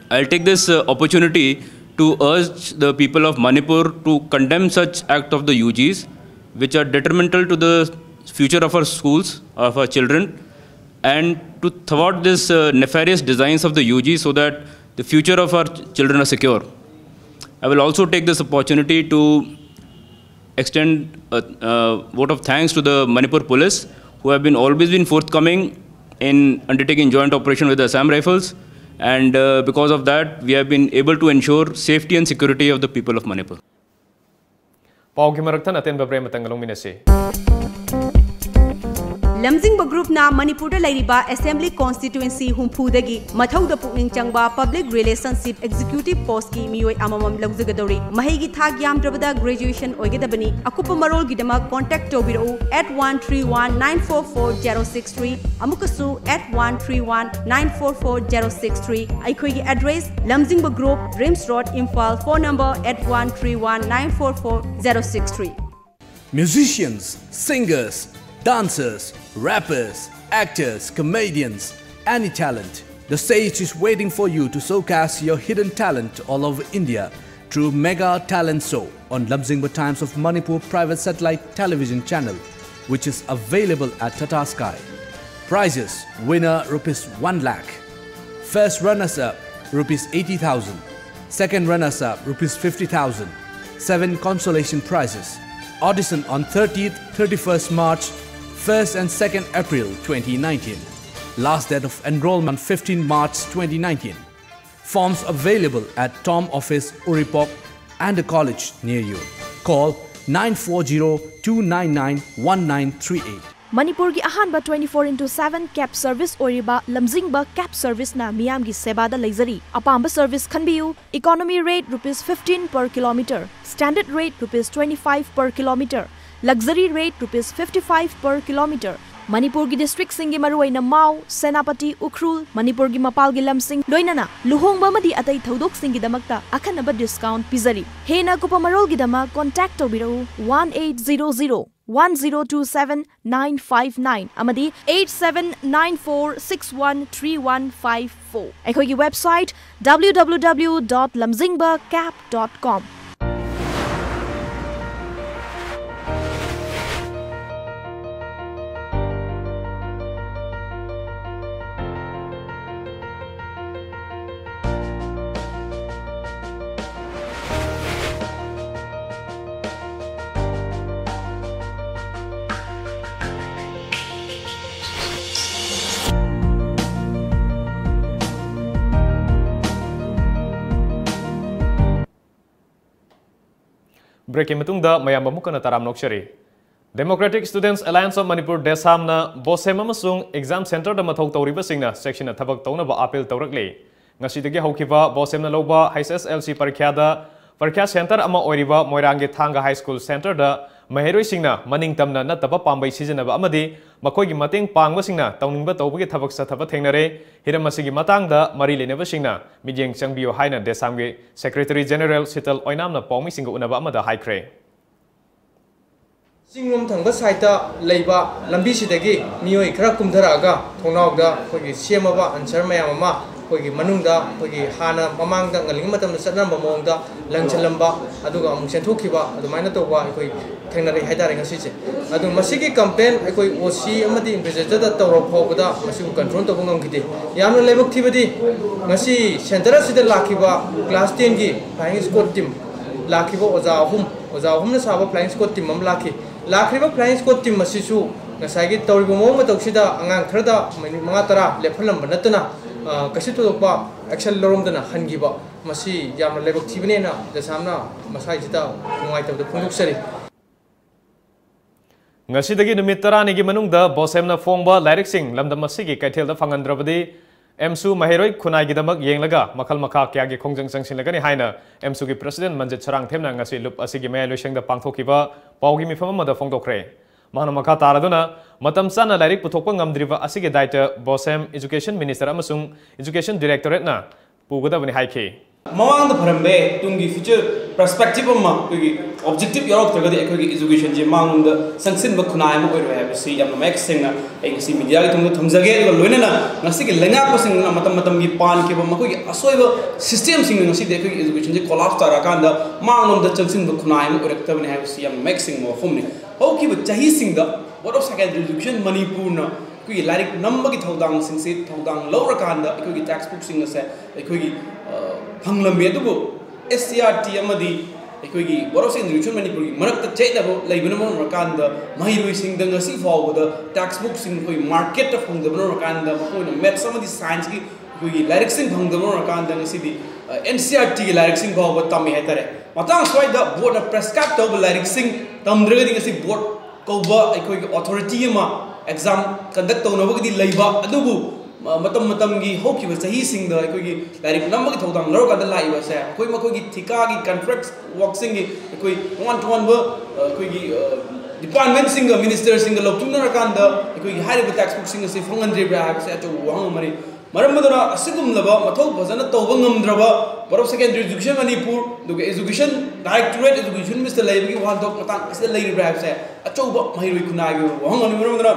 I'll take this, uh, opportunity to urge the people of Manipur to condemn such act of the UGs, which are detrimental to the future of our schools, of our children, and to thwart this, uh, nefarious designs of the UG so that the future of our ch-, children are secure. I will also take this opportunity to extend a, a vote of thanks to the Manipur Police, who have been always been forthcoming in undertaking joint operation with the Assam Rifles, and, uh, because of that, we have been able to ensure safety and security of the people of Manipur. ꯄꯥꯎꯒꯤ ꯃꯔꯛ ꯊꯠꯅ ꯑꯇꯦꯟꯕ break ꯑꯃꯇꯪ ꯂꯧꯃꯤꯟꯅꯁꯤ꯫ ꯂꯝꯖꯤꯡꯕ ꯒ꯭ꯔꯨꯞꯅ ꯃꯅꯤꯄꯨꯔꯗ ꯂꯩꯔꯤꯕ assembly ꯀꯣꯟꯁꯇꯤꯇ꯭ꯋꯦꯟꯁꯤ ꯍꯨꯝꯐꯨꯗꯒꯤ ꯃꯊꯧꯗ ꯄꯨꯛꯅꯤꯡ ꯆꯪꯕ public relationship executive ꯄꯣꯁꯀꯤ ꯃꯤꯑꯣꯏ ꯑꯃꯃꯝ ꯂꯧꯖꯒꯗꯧꯔꯤ꯫ ꯃꯍꯩꯒꯤ ꯊꯥꯛ ꯌꯥꯝꯗ꯭ꯔꯕꯗ ꯒ꯭ꯔꯦꯖꯨꯑꯦꯁꯟ ꯑꯣꯏꯒꯗꯕꯅꯤ꯫ ꯑꯀꯨꯞꯄ ꯃꯔꯣꯜꯒꯤꯗꯃꯛ ꯀꯣꯟꯇꯦꯛ ꯇꯧꯕꯤꯔꯛꯎ eight one three one nine four four zero six three, ꯑꯃꯨꯛꯀꯁꯨ eight one three one nine four four zero six three꯫ ꯑꯩꯈꯣꯏꯒꯤ ꯑꯦꯗ꯭ꯔꯦꯁ: ꯂꯝꯖꯤꯡꯕ group, RIMS road, Imphal. Phone number eight one three one nine four four zero six three꯫ Musicians, singers, dancers, rappers, actors, comedians, any talent. The stage is waiting for you to showcase your hidden talent all over India through Mega Talent Show on Lamzingba Times of Manipur private satellite television channel, which is available at Tata Sky. Prizes: winner rupees one lakh, first runners up rupees eighty thousand, second runners up rupees fifty thousand, seven consolation prizes. Audition on thirtieth, thirty-first March, first and second April twenty nineteen. Last date of enrollment: fifteen March twenty nineteen. Forms available at Tom Office, Uripok, and the college near you. Call nine four zero two nine nine one nine three eight. ꯃꯅꯤꯄꯨꯔꯒꯤ ꯑꯍꯥꯟꯕ twenty four into seven cab service ꯑꯣꯏꯔꯤꯕ ꯂꯝꯖꯤꯡꯕ cab serviceꯅ ꯃꯤꯌꯥꯝꯒꯤ ꯁꯦꯕꯥꯗ ꯂꯩꯖꯔꯤ꯫ ꯑꯄꯥꯝꯕ service ꯈꯟꯕꯤꯌꯨ꯫ Economy rate rupees fifteen per kilometer, standard rate rupees twenty five per kilometer, luxury rate rupees fifty five per kilometer꯫ ꯃꯅꯤꯄꯨꯔꯒꯤ districtꯁꯤꯡꯒꯤ ꯃꯔꯨꯑꯣꯏꯅ ꯃꯥꯎ, ꯁꯦꯅꯥꯄꯇꯤ, ꯎꯈ꯭ꯔꯨꯜ, ꯃꯅꯤꯄꯨꯔꯒꯤ ꯃꯄꯥꯜꯒꯤ ꯂꯝꯁꯤꯡ, ꯂꯣꯏꯅꯅ ꯂꯨꯍꯣꯡꯕ ꯑꯃꯗꯤ ꯑꯇꯩ ꯊꯧꯗꯣꯛꯁꯤꯡꯒꯤꯗꯃꯛꯇ ꯑꯈꯟꯅꯕ discount ꯄꯤꯖꯔꯤ꯫ ꯍꯦꯟꯅ ꯑꯀꯨꯞꯄ ꯃꯔꯣꯜꯒꯤꯗꯃꯛ contact ꯇꯧꯕꯤꯔꯛꯎ one eight zero zero one zero two seven nine five nine ꯑꯃꯗꯤ eight seven nine four six one three one five four꯫ ꯑꯩꯈꯣꯏꯒꯤ website W W W dot lamzingba cab dot com꯫ Breakꯀꯤ ꯃꯇꯨꯡꯗ ꯃꯌꯥꯝ ꯑꯃꯨꯛ ꯍꯟꯅ ꯇꯔꯥꯝꯅ ꯑꯣꯛꯆꯔꯤ꯫ Democratic Students Alliance of Manipur, ꯗꯦꯁꯥꯝꯅ ꯕꯣꯁꯦꯝ ꯑꯃꯁꯨꯡ exam ꯁꯦꯟꯇꯔꯗ ꯃꯊꯧ ꯇꯧꯔꯤꯕꯁꯤꯡꯅ ꯆꯦꯛꯁꯤꯟꯅ ꯊꯕꯛ ꯇꯧꯅꯕ ꯑꯥꯄꯤꯜ ꯇꯧꯔꯛꯂꯤ꯫ ꯉꯁꯤꯗꯒꯤ ꯍꯧꯈꯤꯕ ꯕꯣꯁꯦꯝꯅ ꯂꯧꯕ H S L C ꯄꯔꯤꯈ꯭ꯌꯥꯗ ꯄꯔꯤꯈ꯭ꯌꯥ ꯁꯦꯟꯇꯔ ꯑꯃ ꯑꯣꯏꯔꯤꯕ ꯃꯣꯏꯔꯥꯡꯒꯤ ꯊꯥꯡꯒ ꯍꯥꯏ ꯁ꯭ꯀꯨꯜ ꯁꯦꯟꯇꯔꯗ ꯃꯍꯩꯔꯣꯏꯁꯤꯡꯅ ꯃꯅꯤꯡ ꯇꯝꯅ ꯅꯠꯇꯕ ꯄꯥꯝꯕꯩ ꯁꯤꯖꯤꯟꯅꯕ ꯑꯃꯗꯤ ꯃꯈꯣꯏꯒꯤ ꯃꯇꯦꯡ ꯄꯥꯡꯕꯁꯤꯡꯅ ꯇꯧꯅꯤꯡꯕ ꯇꯧꯕꯒꯤ ꯊꯕꯛ ꯆꯠꯊꯕ ꯊꯦꯡꯅꯔꯦ꯫ ꯍꯤꯔꯝ ꯑꯁꯤꯒꯤ ꯃꯇꯥꯡꯗ ꯃꯔꯤ ꯂꯩꯅꯕꯁꯤꯡꯅ ꯃꯤꯠꯌꯦꯡ ꯆꯪꯕꯤꯌꯨ ꯍꯥꯏꯅ ꯗꯦꯁꯥꯝꯒꯤ ꯁꯦꯀ꯭ꯔꯦꯇꯔꯤ ꯖꯦꯅꯦꯔꯦꯜ ꯁꯤꯇꯜ ꯑꯣꯏꯅꯥꯝꯅ ꯄꯥꯎꯃꯤꯁꯤꯡꯒ ꯎꯅꯕ ꯑꯃꯗ ꯍꯥꯏꯈ꯭ꯔꯦ꯫ ꯆꯤꯡꯂꯣꯝ ꯊꯪꯕ ꯁꯥꯏꯠꯇ ꯂꯩꯕ ꯂꯝꯕꯤꯁꯤꯗꯒꯤ ꯃꯤꯑꯣꯏ ꯈꯔ ꯀꯨꯝꯊꯔꯛꯑꯒ ꯊꯣꯡꯅꯥꯎꯗ ꯑꯩꯈꯣꯏꯒꯤ ꯁꯦꯝꯃꯕ ꯑꯟꯁꯔ ꯃꯌꯥꯝ ꯑꯃ ꯑꯩꯈꯣꯏꯒꯤ ꯃꯅꯨꯡꯗ ꯑꯩꯈꯣꯏꯒꯤ ꯍꯥꯟꯅ ꯃꯃꯥꯡꯗ ꯉꯜꯂꯤꯉꯩ ꯃꯇꯝꯗ ꯆꯠꯅꯔꯝꯕ ꯃꯑꯣꯡꯗ ꯂꯪꯁꯤꯜꯂꯝꯕ, ꯑꯗꯨꯒ ꯑꯃꯨꯛ ꯆꯦꯟꯊꯣꯛꯈꯤꯕ, ꯑꯗꯨꯃꯥꯏꯅ ꯇꯧꯕ ꯑꯩꯈꯣꯏ ꯊꯦꯡꯅꯔꯛꯏ ꯍꯥꯏꯇꯥꯔꯦ ꯉꯁꯤꯁꯦ꯫ ꯑꯗꯨ ꯃꯁꯤꯒꯤ ꯀꯝꯄ꯭ꯂꯦꯟ ꯑꯩꯈꯣꯏ ꯑꯣ ꯁꯤ ꯑꯃꯗꯤ ꯏꯟꯚꯦꯁꯇꯤꯒꯦꯇꯔꯗ ꯇꯧꯔ ꯐꯥꯎꯕꯗ ꯃꯁꯤꯕꯨ ꯀꯟꯇ꯭ꯔꯣꯜ ꯇꯧꯕ ꯉꯝꯈꯤꯗꯦ꯫ ꯌꯥꯝꯅ ꯂꯥꯏꯕꯛ ꯊꯤꯕꯗꯤ ꯉꯁꯤ ꯁꯦꯟꯇꯔ ꯑꯁꯤꯗ ꯂꯥꯛꯈꯤꯕ ꯀ꯭ꯂꯥꯁ ꯇꯦꯟꯒꯤ ꯐ꯭ꯂꯥꯏꯌꯤꯡ ꯁ꯭ꯀ꯭ꯋꯥꯗ ꯇꯤꯝ ꯂꯥꯛꯈꯤꯕ ꯑꯣꯖꯥ ꯑꯍꯨꯝ, ꯑꯣꯖꯥ ꯑꯍꯨꯝꯅ ꯁꯥꯕ ꯐ꯭ꯂꯥꯏꯌꯤꯡ ꯁ꯭ꯀ꯭ꯋꯥꯗ ꯇꯤꯝ ꯑꯃ ꯂꯥꯛꯈꯤ꯫ ꯂꯥꯛꯈ꯭ꯔꯤꯕ ꯐ꯭ꯂꯥꯏꯌꯤꯡ ꯁ꯭ꯀ꯭ꯋꯥꯗ ꯇꯤꯝ ꯑꯁꯤꯁꯨ ꯉꯁꯥꯏꯒꯤ ꯇꯧꯔꯤꯕ ꯃꯑꯣꯡ ꯃꯇꯧꯁꯤꯗ ꯑꯉꯥꯡ ꯈꯔꯗ ꯃꯤꯅꯤꯠ ꯃꯉꯥ ꯇꯔꯥ ꯂꯦꯞꯍꯜꯂꯝꯕ ꯅꯠꯇꯅ, ꯑ, ꯀꯩꯁꯨ ꯊꯣꯏꯗꯣꯛꯄ ꯑꯦꯛꯁꯟ ꯂꯧꯔꯝꯗꯅ ꯍꯟꯈꯤꯕ, ꯃꯁꯤ ꯌꯥꯝꯅ ꯂꯥꯏꯕꯛ ꯊꯤꯕꯅꯦꯅ ꯗꯦꯁꯥꯝꯅ ꯃꯁꯥꯏꯁꯤꯗ ꯅꯨꯡꯉꯥꯏꯇꯕꯗ ꯐꯣꯡꯗꯣꯛꯆꯔꯤ꯫ ꯉꯁꯤꯗꯒꯤ ꯅꯨꯃꯤꯠ ꯇꯔꯥꯅꯤꯒꯤ ꯃꯅꯨꯡꯗ ꯕꯣꯁꯦꯝꯅ ꯐꯣꯡꯕ ꯂꯥꯏꯔꯤꯛꯁꯤꯡ ꯂꯝꯗꯝ ꯑꯁꯤꯒꯤ ꯀꯩꯊꯦꯜꯗ ꯐꯪꯍꯟꯗ꯭ꯔꯕꯗꯤ ꯑꯦꯝꯁꯨ ꯃꯍꯩꯔꯣꯏ ꯈꯨꯟꯅꯥꯏꯒꯤꯗꯃꯛ ꯌꯦꯡꯂꯒ ꯃꯈꯜ ꯃꯈꯥ ꯀꯌꯥꯒꯤ ꯈꯣꯡꯖꯪ ꯆꯪꯁꯤꯜꯂꯒꯅꯤ ꯍꯥꯏꯅ ꯑꯦꯝꯁꯨꯒꯤ ꯄ꯭ꯔꯁꯤꯗꯦꯟ ꯃꯟꯖꯤꯠ ꯁꯔꯥꯡꯊꯦꯝꯅ ꯉꯁꯤ ꯂꯨꯞ ꯑꯁꯤꯒꯤ ꯃꯌꯥꯏ ꯂꯣꯏꯁꯪꯗ ꯄꯥꯡꯊꯣꯛꯈꯤꯕ ꯄꯥꯎꯒꯤ ꯃꯤꯐꯝ ꯑꯃꯗ ꯐꯣꯡꯗꯣꯛꯈ꯭ꯔꯦ꯫ ꯃꯍꯥꯛꯅ ꯃꯈꯥ ꯇꯥꯔꯗꯨꯅ, ꯃꯇꯝ ꯆꯥꯅ ꯂꯥꯏꯔꯤꯛ ꯄꯨꯊꯣꯛꯄ ꯉꯝꯗ꯭ꯔꯤꯕ ꯑꯁꯤꯒꯤ ꯗꯥꯏꯇ ꯕꯣꯁꯦꯝ ꯏꯖꯨꯀꯦꯁꯟ ꯃꯤꯅꯤꯁꯇꯔ ꯑꯃꯁꯨꯡ ꯏꯖꯨꯀꯦꯁꯟ ꯗꯤꯔꯦꯛꯇꯣꯔꯦꯠꯅ ꯄꯨꯒꯗꯕꯅꯤ ꯍꯥꯏꯈꯤ꯫ ꯃꯃꯥꯡꯗ ꯐꯔꯝꯕ ꯌꯥꯏ, ꯇꯨꯡꯒꯤ ꯐ꯭ꯌꯨꯆꯔ ꯄꯔꯁꯄꯦꯛꯇꯤꯞ ꯑꯃ, ꯑꯩꯈꯣꯏꯒꯤ ꯑꯣꯕꯖꯦꯛꯇꯤꯞ ꯌꯥꯎꯔꯛꯇ꯭ꯔꯒꯗꯤ ꯑꯩꯈꯣꯏꯒꯤ ꯏꯖꯨꯀꯦꯁꯟꯁꯦ ꯃꯥꯡꯂꯣꯝꯗ ꯆꯪꯁꯤꯟꯕ ꯈꯨꯟꯅꯥꯏ ꯑꯃ ꯑꯣꯏꯔꯣꯏ ꯍꯥꯏꯕꯁꯤ ꯌꯥꯝꯅ ꯃꯌꯦꯛ ꯁꯦꯡꯅ ꯑꯩ ꯉꯁꯤ ꯃꯤꯗꯤꯌꯥꯒꯤ ꯊꯣꯡꯗ ꯊꯝꯖꯒꯦ꯫ ꯑꯗꯨꯒ ꯂꯣꯏꯅꯅ ꯉꯁꯤꯒꯤ ꯂꯩꯉꯥꯛꯄꯁꯤꯡꯅ ꯃꯇꯝ ꯃꯇꯝꯒꯤ ꯄꯥꯟꯈꯤꯕ ꯃꯈꯣꯏꯒꯤ ꯑꯁꯣꯏꯕ ꯁꯤꯁꯇꯦꯝꯁꯤꯡꯅ ꯉꯁꯤꯗꯤ ꯑꯩꯈꯣꯏꯒꯤ ꯏꯖꯨꯀꯦꯁꯟꯁꯦ ꯀꯣꯂꯥꯞꯁ ꯇꯥꯔꯀꯥꯟꯗ ꯃꯥꯡꯂꯣꯝꯗ ꯆꯪꯁꯤꯟꯕ ꯈꯨꯟꯅꯥꯏ ꯑꯃ ꯑꯣꯏꯔꯛꯇꯕꯅꯤ ꯍꯥꯏꯕꯁꯤ ꯌꯥꯝꯅ ꯃꯌꯦꯛ ꯁꯦꯡꯕ ꯋꯥꯐꯝꯅꯤ꯫ ꯍꯧꯈꯤꯕ ꯆꯍꯤꯁꯤꯡꯗ Board of Secondary Education ꯃꯅꯤꯄꯨꯔꯅ ꯑꯩꯈꯣꯏꯒꯤ ꯂꯥꯏꯔꯤꯛ ꯅꯝꯕꯒꯤ ꯊꯧꯗꯥꯡꯁꯤꯡꯁꯤ ꯊꯧꯗꯥꯡ ꯂꯧꯔꯀꯥꯟꯗ ꯑꯩꯈꯣꯏꯒꯤ ꯇꯦꯛꯁ ꯕꯨꯛꯁꯤꯡ ꯑꯁꯦ ꯑꯩꯈꯣꯏꯒꯤ, ꯑ, ꯐꯪꯂꯝꯃꯤ꯫ ꯑꯗꯨꯕꯨ S C E R T ꯑꯃꯗꯤ ꯑꯩꯈꯣꯏꯒꯤ Board of Secondary Education ꯃꯅꯤꯄꯨꯔꯒꯤ ꯃꯔꯛꯇ ꯆꯌꯦꯠꯅꯕ ꯂꯩꯕꯅ ꯃꯔꯝ ꯑꯣꯏꯔꯀꯥꯟꯗ ꯃꯍꯩꯔꯣꯏꯁꯤꯡꯗ ꯉꯁꯤ ꯐꯥꯎꯕꯗ ꯇꯦꯛꯁ ꯕꯨꯛꯁꯤꯡ ꯑꯩꯈꯣꯏ ꯃꯥꯔꯀꯦꯠꯇ ꯐꯪꯗꯕꯅ ꯑꯣꯏꯔꯀꯥꯟꯗ ꯃꯈꯣꯏꯅ ꯃꯦꯠꯁ ꯑꯃꯗꯤ ꯁꯥꯏꯟꯁꯀꯤ ꯑꯩꯈꯣꯏꯒꯤ ꯂꯥꯏꯔꯤꯛꯁꯤꯡ ꯐꯪꯗꯕꯅ ꯑꯣꯏꯔꯀꯥꯟꯗ ꯉꯁꯤꯗꯤ, ꯑ, N C E R T ꯒꯤ ꯂꯥꯏꯔꯤꯛꯁꯤꯡ ꯐꯥꯎꯕ ꯇꯝꯃꯤ ꯍꯥꯏꯇꯥꯔꯦ꯫ ꯃꯇꯥꯡ ꯑꯁ꯭ꯋꯥꯏꯗ ꯕꯣꯔꯗꯅ ꯄ꯭ꯔꯦꯁꯀ꯭ꯔꯥꯏꯕ ꯇꯧꯕ ꯂꯥꯏꯔꯤꯛꯁꯤꯡ ꯇꯝꯗ꯭ꯔꯒꯗꯤ ꯉꯁꯤ ꯕꯣꯔꯗ ꯀꯧꯕ ꯑꯩꯈꯣꯏꯒꯤ ꯑꯣꯊꯣꯔꯤꯇꯤ ꯑꯃ ꯑꯦꯛꯖꯥꯝ ꯀꯟꯗꯛ ꯇꯧꯅꯕꯒꯤꯗꯤ ꯂꯩꯕ, ꯑꯗꯨꯕꯨ ꯃꯇꯝ ꯃꯇꯝꯒꯤ ꯍꯧꯈꯤꯕ ꯆꯍꯤꯁꯤꯡꯗ ꯑꯩꯈꯣꯏꯒꯤ ꯂꯥꯏꯔꯤꯛ ꯅꯝꯕꯒꯤ ꯊꯧꯗꯥꯡ ꯂꯧꯔꯀꯥꯟꯗ ꯂꯥꯛꯏꯕꯁꯦ, ꯃꯈꯣꯏ ꯃꯈꯣꯏꯒꯤ ꯊꯤꯀꯥꯒꯤ ꯀꯟꯇ꯭ꯔꯦꯛ ꯋꯥꯔꯛꯁꯤꯡꯒꯤ ꯑꯩꯈꯣꯏ ꯇꯣꯉꯥꯟ ꯇꯣꯉꯥꯟꯕ ꯑꯩꯈꯣꯏꯒꯤ ꯗꯤꯄꯥꯔꯠꯃꯦꯟꯁꯤꯡꯒ ꯃꯤꯅꯤꯁꯇꯔꯁꯤꯡꯒ ꯂꯧꯊꯣꯛꯅꯔꯀꯥꯟꯗ ꯑꯩꯈꯣꯏꯒꯤ ꯍꯥꯏꯔꯤꯕ ꯇꯦꯛꯁ ꯕꯨꯛꯁꯤꯡ ꯑꯁꯤ ꯐꯪꯍꯟꯗ꯭ꯔꯤꯕ꯭ꯔꯥ ꯍꯥꯏꯕꯁꯦ ꯑꯆꯧꯕ ꯋꯥꯍꯪ ꯑꯃꯅꯤ꯫ ꯃꯔꯝ ꯑꯗꯨꯅ ꯑꯁꯤꯒꯨꯝꯂꯕ ꯃꯊꯧ ꯐꯖꯅ ꯇꯧꯕ ꯉꯝꯗ꯭ꯔꯕ Board of Secondary Education Manipur, ꯑꯗꯨꯒ Education Directorate, Education Minister ꯂꯩꯕꯒꯤ ꯋꯥꯍꯟꯊꯣꯛ ꯃꯇꯥꯡ ꯑꯁꯤꯗ ꯂꯩꯔꯤꯕ꯭ꯔꯥ ꯍꯥꯏꯕꯁꯦ ꯑꯆꯧꯕ ꯃꯍꯩꯔꯣꯏ ꯈꯨꯟꯅꯥꯏꯒꯤ ꯑꯣꯏꯕ ꯋꯥꯍꯪ ꯑꯃꯅꯤ꯫ ꯃꯔꯝ ꯑꯗꯨꯅ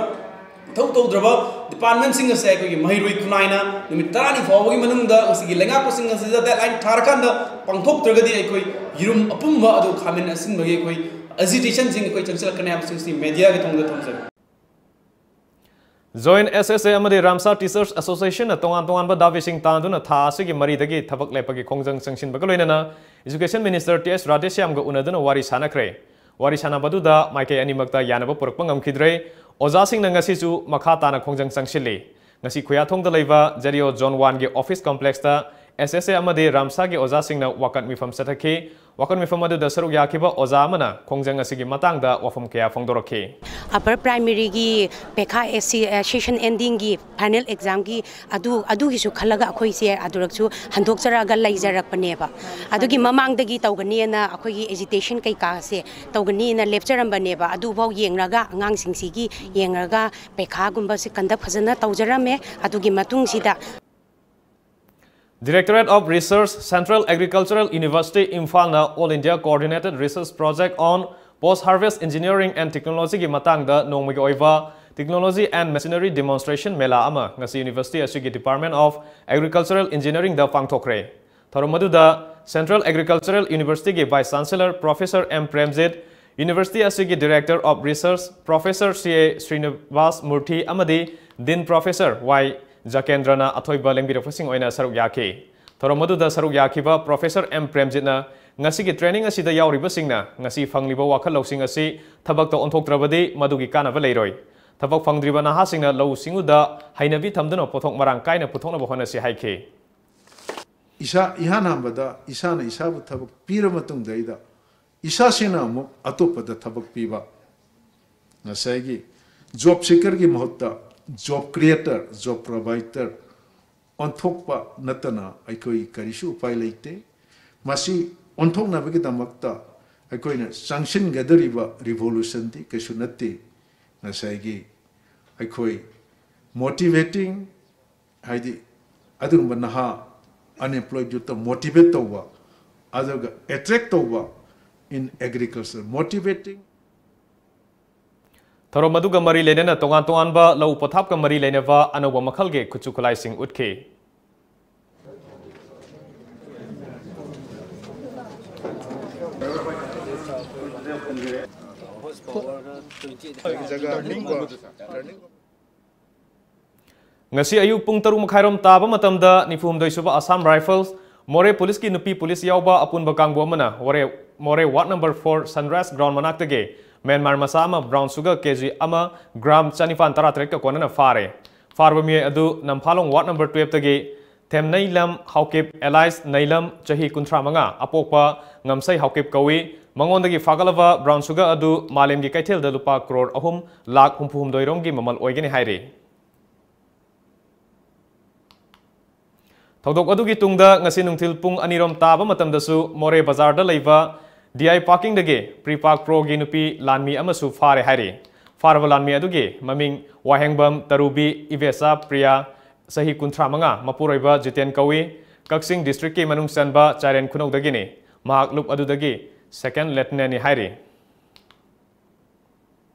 ꯃꯊꯧ ꯇꯧꯗ꯭ꯔꯕ ꯗꯤꯄꯥꯔꯠꯃꯦꯟꯁꯤꯡ ꯑꯁꯦ ꯑꯩꯈꯣꯏꯒꯤ ꯃꯍꯩꯔꯣꯏ ꯈꯨꯟꯅꯥꯏꯅ ꯅꯨꯃꯤꯠ ꯇꯔꯥꯅꯤ ꯐꯥꯎꯕꯒꯤ ꯃꯅꯨꯡꯗ ꯃꯁꯤꯒꯤ ꯂꯩꯉꯥꯛꯄꯁꯤꯡ ꯑꯁꯤꯗ ꯗꯦꯗꯂꯥꯏꯟ ꯊꯥꯔꯀꯥꯟꯗ ꯄꯥꯡꯊꯣꯛꯇ꯭ꯔꯒꯗꯤ ꯑꯩꯈꯣꯏ ꯌꯦꯔꯨꯝ ꯑꯄꯨꯝꯕ ꯑꯗꯨ ꯈꯥꯃꯦꯟ ꯑꯁꯤꯟꯕꯒꯤ ꯑꯩꯈꯣꯏ ꯑꯦꯖꯤꯇꯦꯁꯟꯁꯤꯡ ꯑꯩꯈꯣꯏ ꯆꯪꯁꯤꯜꯂꯛꯀꯅꯤ ꯍꯥꯏꯕꯁꯤꯡꯁꯤ ꯃꯦꯗꯤꯌꯥꯒꯤ ꯊꯣꯡꯗ ꯊꯝꯖꯒꯦ꯫ Joint S S A ꯑꯃꯗꯤ ꯔꯥꯝꯁꯥ Teachers Associationꯅ ꯇꯣꯉꯥꯟ ꯇꯣꯉꯥꯟꯕ ꯗꯥꯕꯤꯁꯤꯡ ꯇꯥꯟꯗꯨꯅ ꯊꯥ ꯑꯁꯤꯒꯤ ꯃꯔꯤꯗꯒꯤ ꯊꯕꯛ ꯂꯦꯞꯄꯒꯤ ꯈꯣꯡꯖꯪ ꯆꯪꯁꯤꯟꯕꯒ ꯂꯣꯏꯅꯅ Education Minister ꯇꯤ ꯑꯦꯁ ꯔꯥꯙꯦꯁ꯭ꯌꯥꯝꯒ ꯎꯅꯗꯨꯅ ꯋꯥꯔꯤ ꯁꯥꯟꯅꯈ꯭ꯔꯦ꯫ ꯋꯥꯔꯤ ꯁꯥꯟꯅꯕꯗꯨꯗ ꯃꯥꯏꯀꯩ ꯑꯅꯤꯃꯛꯇ ꯌꯥꯅꯕ ꯄꯨꯔꯛꯄ ꯉꯝꯈꯤꯗ꯭ꯔꯦ꯫ ꯑꯣꯖꯥꯁꯤꯡꯅ ꯉꯁꯤꯁꯨ ꯃꯈꯥ ꯇꯥꯅ ꯈꯣꯡꯖꯪ ꯆꯪꯁꯤꯜꯂꯤ꯫ ꯉꯁꯤ ꯈꯨꯌꯥꯊꯣꯡꯗ ꯂꯩꯕ ꯖꯦꯗꯤꯑꯣ Zone Oneꯒꯤ office complexꯇ S S A ꯑꯃꯗꯤ ꯔꯥꯝꯁꯥꯒꯤ ꯑꯣꯖꯥꯁꯤꯡꯅ ꯋꯥꯀꯠ ꯃꯤꯐꯝ ꯆꯠꯊꯈꯤ꯫ ꯋꯥꯀꯠ ꯃꯤꯐꯝ ꯑꯗꯨꯗ ꯁꯔꯨꯛ ꯌꯥꯈꯤꯕ ꯑꯣꯖꯥ ꯑꯃꯅ ꯈꯣꯡꯖꯪ ꯑꯁꯤꯒꯤ ꯃꯇꯥꯡꯗ ꯋꯥꯐꯝ ꯀꯌꯥ ꯐꯣꯡꯗꯣꯔꯛꯈꯤ꯫ Upper Primaryꯒꯤ ꯄꯩꯈꯥ ꯑꯦꯁꯤ-, ꯑ, session endingꯒꯤ final examꯒꯤ ꯑꯗꯨ, ꯑꯗꯨꯒꯤꯁꯨ ꯈꯜꯂꯒ ꯑꯩꯈꯣꯏꯁꯦ ꯑꯗꯨꯔꯛꯁꯨ ꯍꯟꯗꯣꯛꯆꯔꯛꯑꯒ ꯂꯩꯖꯔꯛꯄꯅꯦꯕ꯫ ꯑꯗꯨꯒꯤ ꯃꯃꯥꯡꯗꯒꯤ ꯇꯧꯒꯅꯤꯅ ꯑꯩꯈꯣꯏꯒꯤ agitation ꯀꯩꯀꯥꯁꯦ ꯇꯧꯒꯅꯤꯅ ꯂꯦꯞꯆꯔꯝꯕꯅꯦꯕ꯫ ꯑꯗꯨꯐꯥꯎ ꯌꯦꯡꯂꯒ, ꯑꯉꯥꯡꯁꯤꯡꯁꯤꯒꯤ ꯌꯦꯡꯂꯒ ꯄꯩꯈꯥꯒꯨꯝꯕꯁꯦ conduct ꯐꯖꯅ ꯇꯧꯖꯔꯝꯃꯦ꯫ ꯑꯗꯨꯒꯤ ꯃꯇꯨꯡꯁꯤꯗ Directorate of Research, Central Agricultural University, ꯏꯝꯐꯥꯜꯅ All India Coordinated Research Project on Post Harvest Engineering and Technologyꯒꯤ ꯃꯇꯥꯡꯗ ꯅꯣꯡꯃꯒꯤ ꯑꯣꯏꯕ Technology and Machinery Demonstration ꯃꯦꯂꯥ ꯑꯃ ꯉꯁꯤ university ꯑꯁꯤꯒꯤ Department of Agricultural Engineeringꯗ ꯄꯥꯡꯊꯣꯛꯈ꯭ꯔꯦ꯫ ꯊꯧꯔꯝ ꯑꯗꯨꯗ Central Agricultural Universityꯒꯤ Vice Chancellor Professor M Premjit, university ꯑꯁꯤꯒꯤ Director of Research Professor ꯁꯤ ꯑꯦ ꯁ꯭ꯔꯤꯅꯤꯕꯥꯁ ꯃꯨꯔꯊꯤ ꯑꯃꯗꯤ Dean Professor ꯋꯥꯏ ꯖꯀꯦꯟꯗ꯭ꯔꯅ ꯑꯊꯣꯏꯕ ꯂꯦꯡꯕꯤꯔꯛꯄꯁꯤꯡ ꯑꯣꯏꯅ ꯁꯔꯨꯛ ꯌꯥꯈꯤ꯫ ꯊꯧꯔꯝ ꯑꯗꯨꯗ ꯁꯔꯨꯛ ꯌꯥꯈꯤꯕ Professor ꯑꯦꯝ ꯄ꯭ꯔꯦꯝꯖꯤꯠꯅ ꯉꯁꯤꯒꯤ training ꯑꯁꯤꯗ ꯌꯥꯎꯔꯤꯕꯁꯤꯡꯅ ꯉꯁꯤ ꯐꯪꯂꯤꯕ ꯋꯥꯈꯜ ꯂꯧꯁꯤꯡ ꯑꯁꯤ ꯊꯕꯛꯇ ꯑꯣꯟꯊꯣꯛꯇ꯭ꯔꯕꯗꯤ ꯃꯗꯨꯒꯤ ꯀꯥꯟꯅꯕ ꯂꯩꯔꯣꯏ꯫ ꯊꯕꯛ ꯐꯪꯗ꯭ꯔꯤꯕ ꯅꯍꯥꯁꯤꯡꯅ ꯂꯧꯎ ꯁꯤꯡꯎꯗ ꯍꯩꯅꯕꯤ ꯊꯝꯗꯨꯅ ꯄꯣꯠꯊꯣꯛ ꯃꯔꯥꯡ ꯀꯥꯏꯅ ꯄꯨꯊꯣꯛꯅꯕ ꯍꯣꯠꯅꯁꯤ ꯍꯥꯏꯈꯤ꯫ ꯏꯁꯥ, ꯏꯍꯥꯟ ꯍꯥꯟꯕꯗ ꯏꯁꯥꯅ ꯏꯁꯥꯕꯨ ꯊꯕꯛ ꯄꯤꯔ ꯃꯇꯨꯡꯗꯩꯗ ꯏꯁꯥꯁꯤꯅ ꯑꯃꯨꯛ ꯑꯇꯣꯞꯄꯗ ꯊꯕꯛ ꯄꯤꯕ, ꯉꯁꯥꯏꯒꯤ job seekerꯒꯤ ꯃꯍꯨꯠꯇ job creator, job provider ꯑꯣꯟꯊꯣꯛꯄ ꯅꯠꯇꯅ ꯑꯩꯈꯣꯏ ꯀꯔꯤꯁꯨ ꯎꯄꯥꯏ ꯂꯩꯇꯦ꯫ ꯃꯁꯤ ꯑꯣꯟꯊꯣꯛꯅꯕꯒꯤꯗꯃꯛꯇ ꯑꯩꯈꯣꯏꯅ ꯆꯪꯁꯤꯟꯒꯗꯧꯔꯤꯕ revolutionꯗꯤ ꯀꯩꯁꯨ ꯅꯠꯇꯦ꯫ ꯉꯁꯥꯏꯒꯤ ꯑꯩꯈꯣꯏ motivating, ꯍꯥꯏꯗꯤ ꯑꯗꯨꯒꯨꯝꯕ ꯅꯍꯥ unemployed youthꯇ motivate ꯇꯧꯕ, ꯑꯗꯨꯒ attract ꯇꯧꯕ in agriculture, motivating꯫ ꯊꯧꯔꯝ ꯑꯗꯨꯒ ꯃꯔꯤ ꯂꯩꯅꯅ ꯇꯣꯉꯥꯟ ꯇꯣꯉꯥꯟꯕ ꯂꯧ ꯄꯊꯥꯞꯀ ꯃꯔꯤ ꯂꯩꯅꯕ ꯑꯅꯧꯕ ꯃꯈꯜꯒꯤ ꯈꯨꯠꯁꯨ ꯈꯨꯠꯂꯥꯏꯁꯤꯡ ꯎꯠꯈꯤ꯫ ꯉꯁꯤ ꯑꯌꯨꯛ ꯄꯨꯡ ꯇꯔꯨꯛ ꯃꯈꯥꯏꯔꯣꯝ ꯇꯥꯕ ꯃꯇꯝꯗ ꯅꯤꯐꯨ ꯍꯨꯝꯗꯣꯏ ꯁꯨꯕ Assam Rifles ꯃꯣꯔꯦ ꯄꯨꯂꯤꯁꯀꯤ ꯅꯨꯄꯤ ꯄꯨꯂꯤꯁ ꯌꯥꯎꯕ ꯑꯄꯨꯟꯕ ꯀꯥꯡꯕꯨ ꯑꯃꯅ ꯃꯣꯔꯦ, ꯃꯣꯔꯦ ward number four Sunrise Ground ꯃꯅꯥꯛꯇꯒꯤ ꯃ꯭ꯌꯥꯟꯃꯥꯔ ꯃꯆꯥ ꯑꯃ brown sugar K G ꯑꯃ gram ꯆꯅꯤꯄꯥꯟ ꯇꯔꯥꯇꯔꯦꯠꯀ ꯀꯣꯟꯅꯅ ꯐꯥꯔꯦ꯫ ꯐꯥꯔꯕ ꯃꯤꯑꯣꯏ ꯑꯗꯨ Namphalong ward number twelveꯇꯒꯤ ꯊꯦꯝꯅꯩꯂꯝ Haokip alias ꯅꯩꯂꯝ, ꯆꯍꯤ ꯀꯨꯟꯊ꯭ꯔꯥ ꯃꯉꯥ, ꯑꯄꯣꯛꯄ ꯉꯝꯁꯩ ꯍꯥꯎꯀꯤꯞ ꯀꯧꯏ꯫ ꯃꯉꯣꯟꯗꯒꯤ ꯐꯥꯒꯠꯂꯕ brown sugar ꯑꯗꯨ ꯃꯥꯂꯦꯝꯒꯤ ꯀꯩꯊꯦꯜꯗ ꯂꯨꯄꯥ ꯀ꯭ꯔꯣꯔ ꯑꯍꯨꯝ ꯂꯥꯈ ꯍꯨꯝꯐꯨ ꯍꯨꯝꯗꯣꯏ ꯔꯣꯝꯒꯤ ꯃꯃꯜ ꯑꯣꯏꯒꯅꯤ ꯍꯥꯏꯔꯤ꯫ ꯊꯧꯗꯣꯛ ꯑꯗꯨꯒꯤ ꯇꯨꯡꯗ ꯉꯁꯤ ꯅꯨꯡꯊꯤꯜ ꯄꯨꯡ ꯑꯅꯤꯔꯣꯝ ꯇꯥꯕ ꯃꯇꯝꯗꯁꯨ ꯃꯣꯔꯦ ꯕꯖꯥꯔꯗ ꯂꯩꯕ D I parkingꯗꯒꯤ Prepak Proꯒꯤ ꯅꯨꯄꯤ ꯂꯥꯟꯃꯤ ꯑꯃꯁꯨ ꯐꯥꯔꯦ ꯍꯥꯏꯔꯤ꯫ ꯐꯥꯔꯕ ꯂꯥꯟꯃꯤ ꯑꯗꯨꯒꯤ ꯃꯃꯤꯡ ꯋꯥꯍꯦꯡꯕꯝ ꯇꯔꯨꯕꯤ ꯏꯕꯦꯆꯥ ꯄ꯭ꯔꯤꯌꯥ, ꯆꯍꯤ ꯀꯨꯟꯊ꯭ꯔꯥ ꯃꯉꯥ, ꯃꯄꯨꯔꯣꯏꯕ ꯖꯤꯇꯦꯟ ꯀꯧꯏ꯫ ꯀꯛꯆꯤꯡ districtꯀꯤ ꯃꯅꯨꯡ ꯆꯟꯕ ꯆꯥꯏꯔꯦꯟ ꯈꯨꯅꯧꯗꯒꯤꯅꯤ꯫ ꯃꯍꯥꯛ ꯂꯨꯞ ꯑꯗꯨꯗꯒꯤ second lieutenantꯅꯤ ꯍꯥꯏꯔꯤ꯫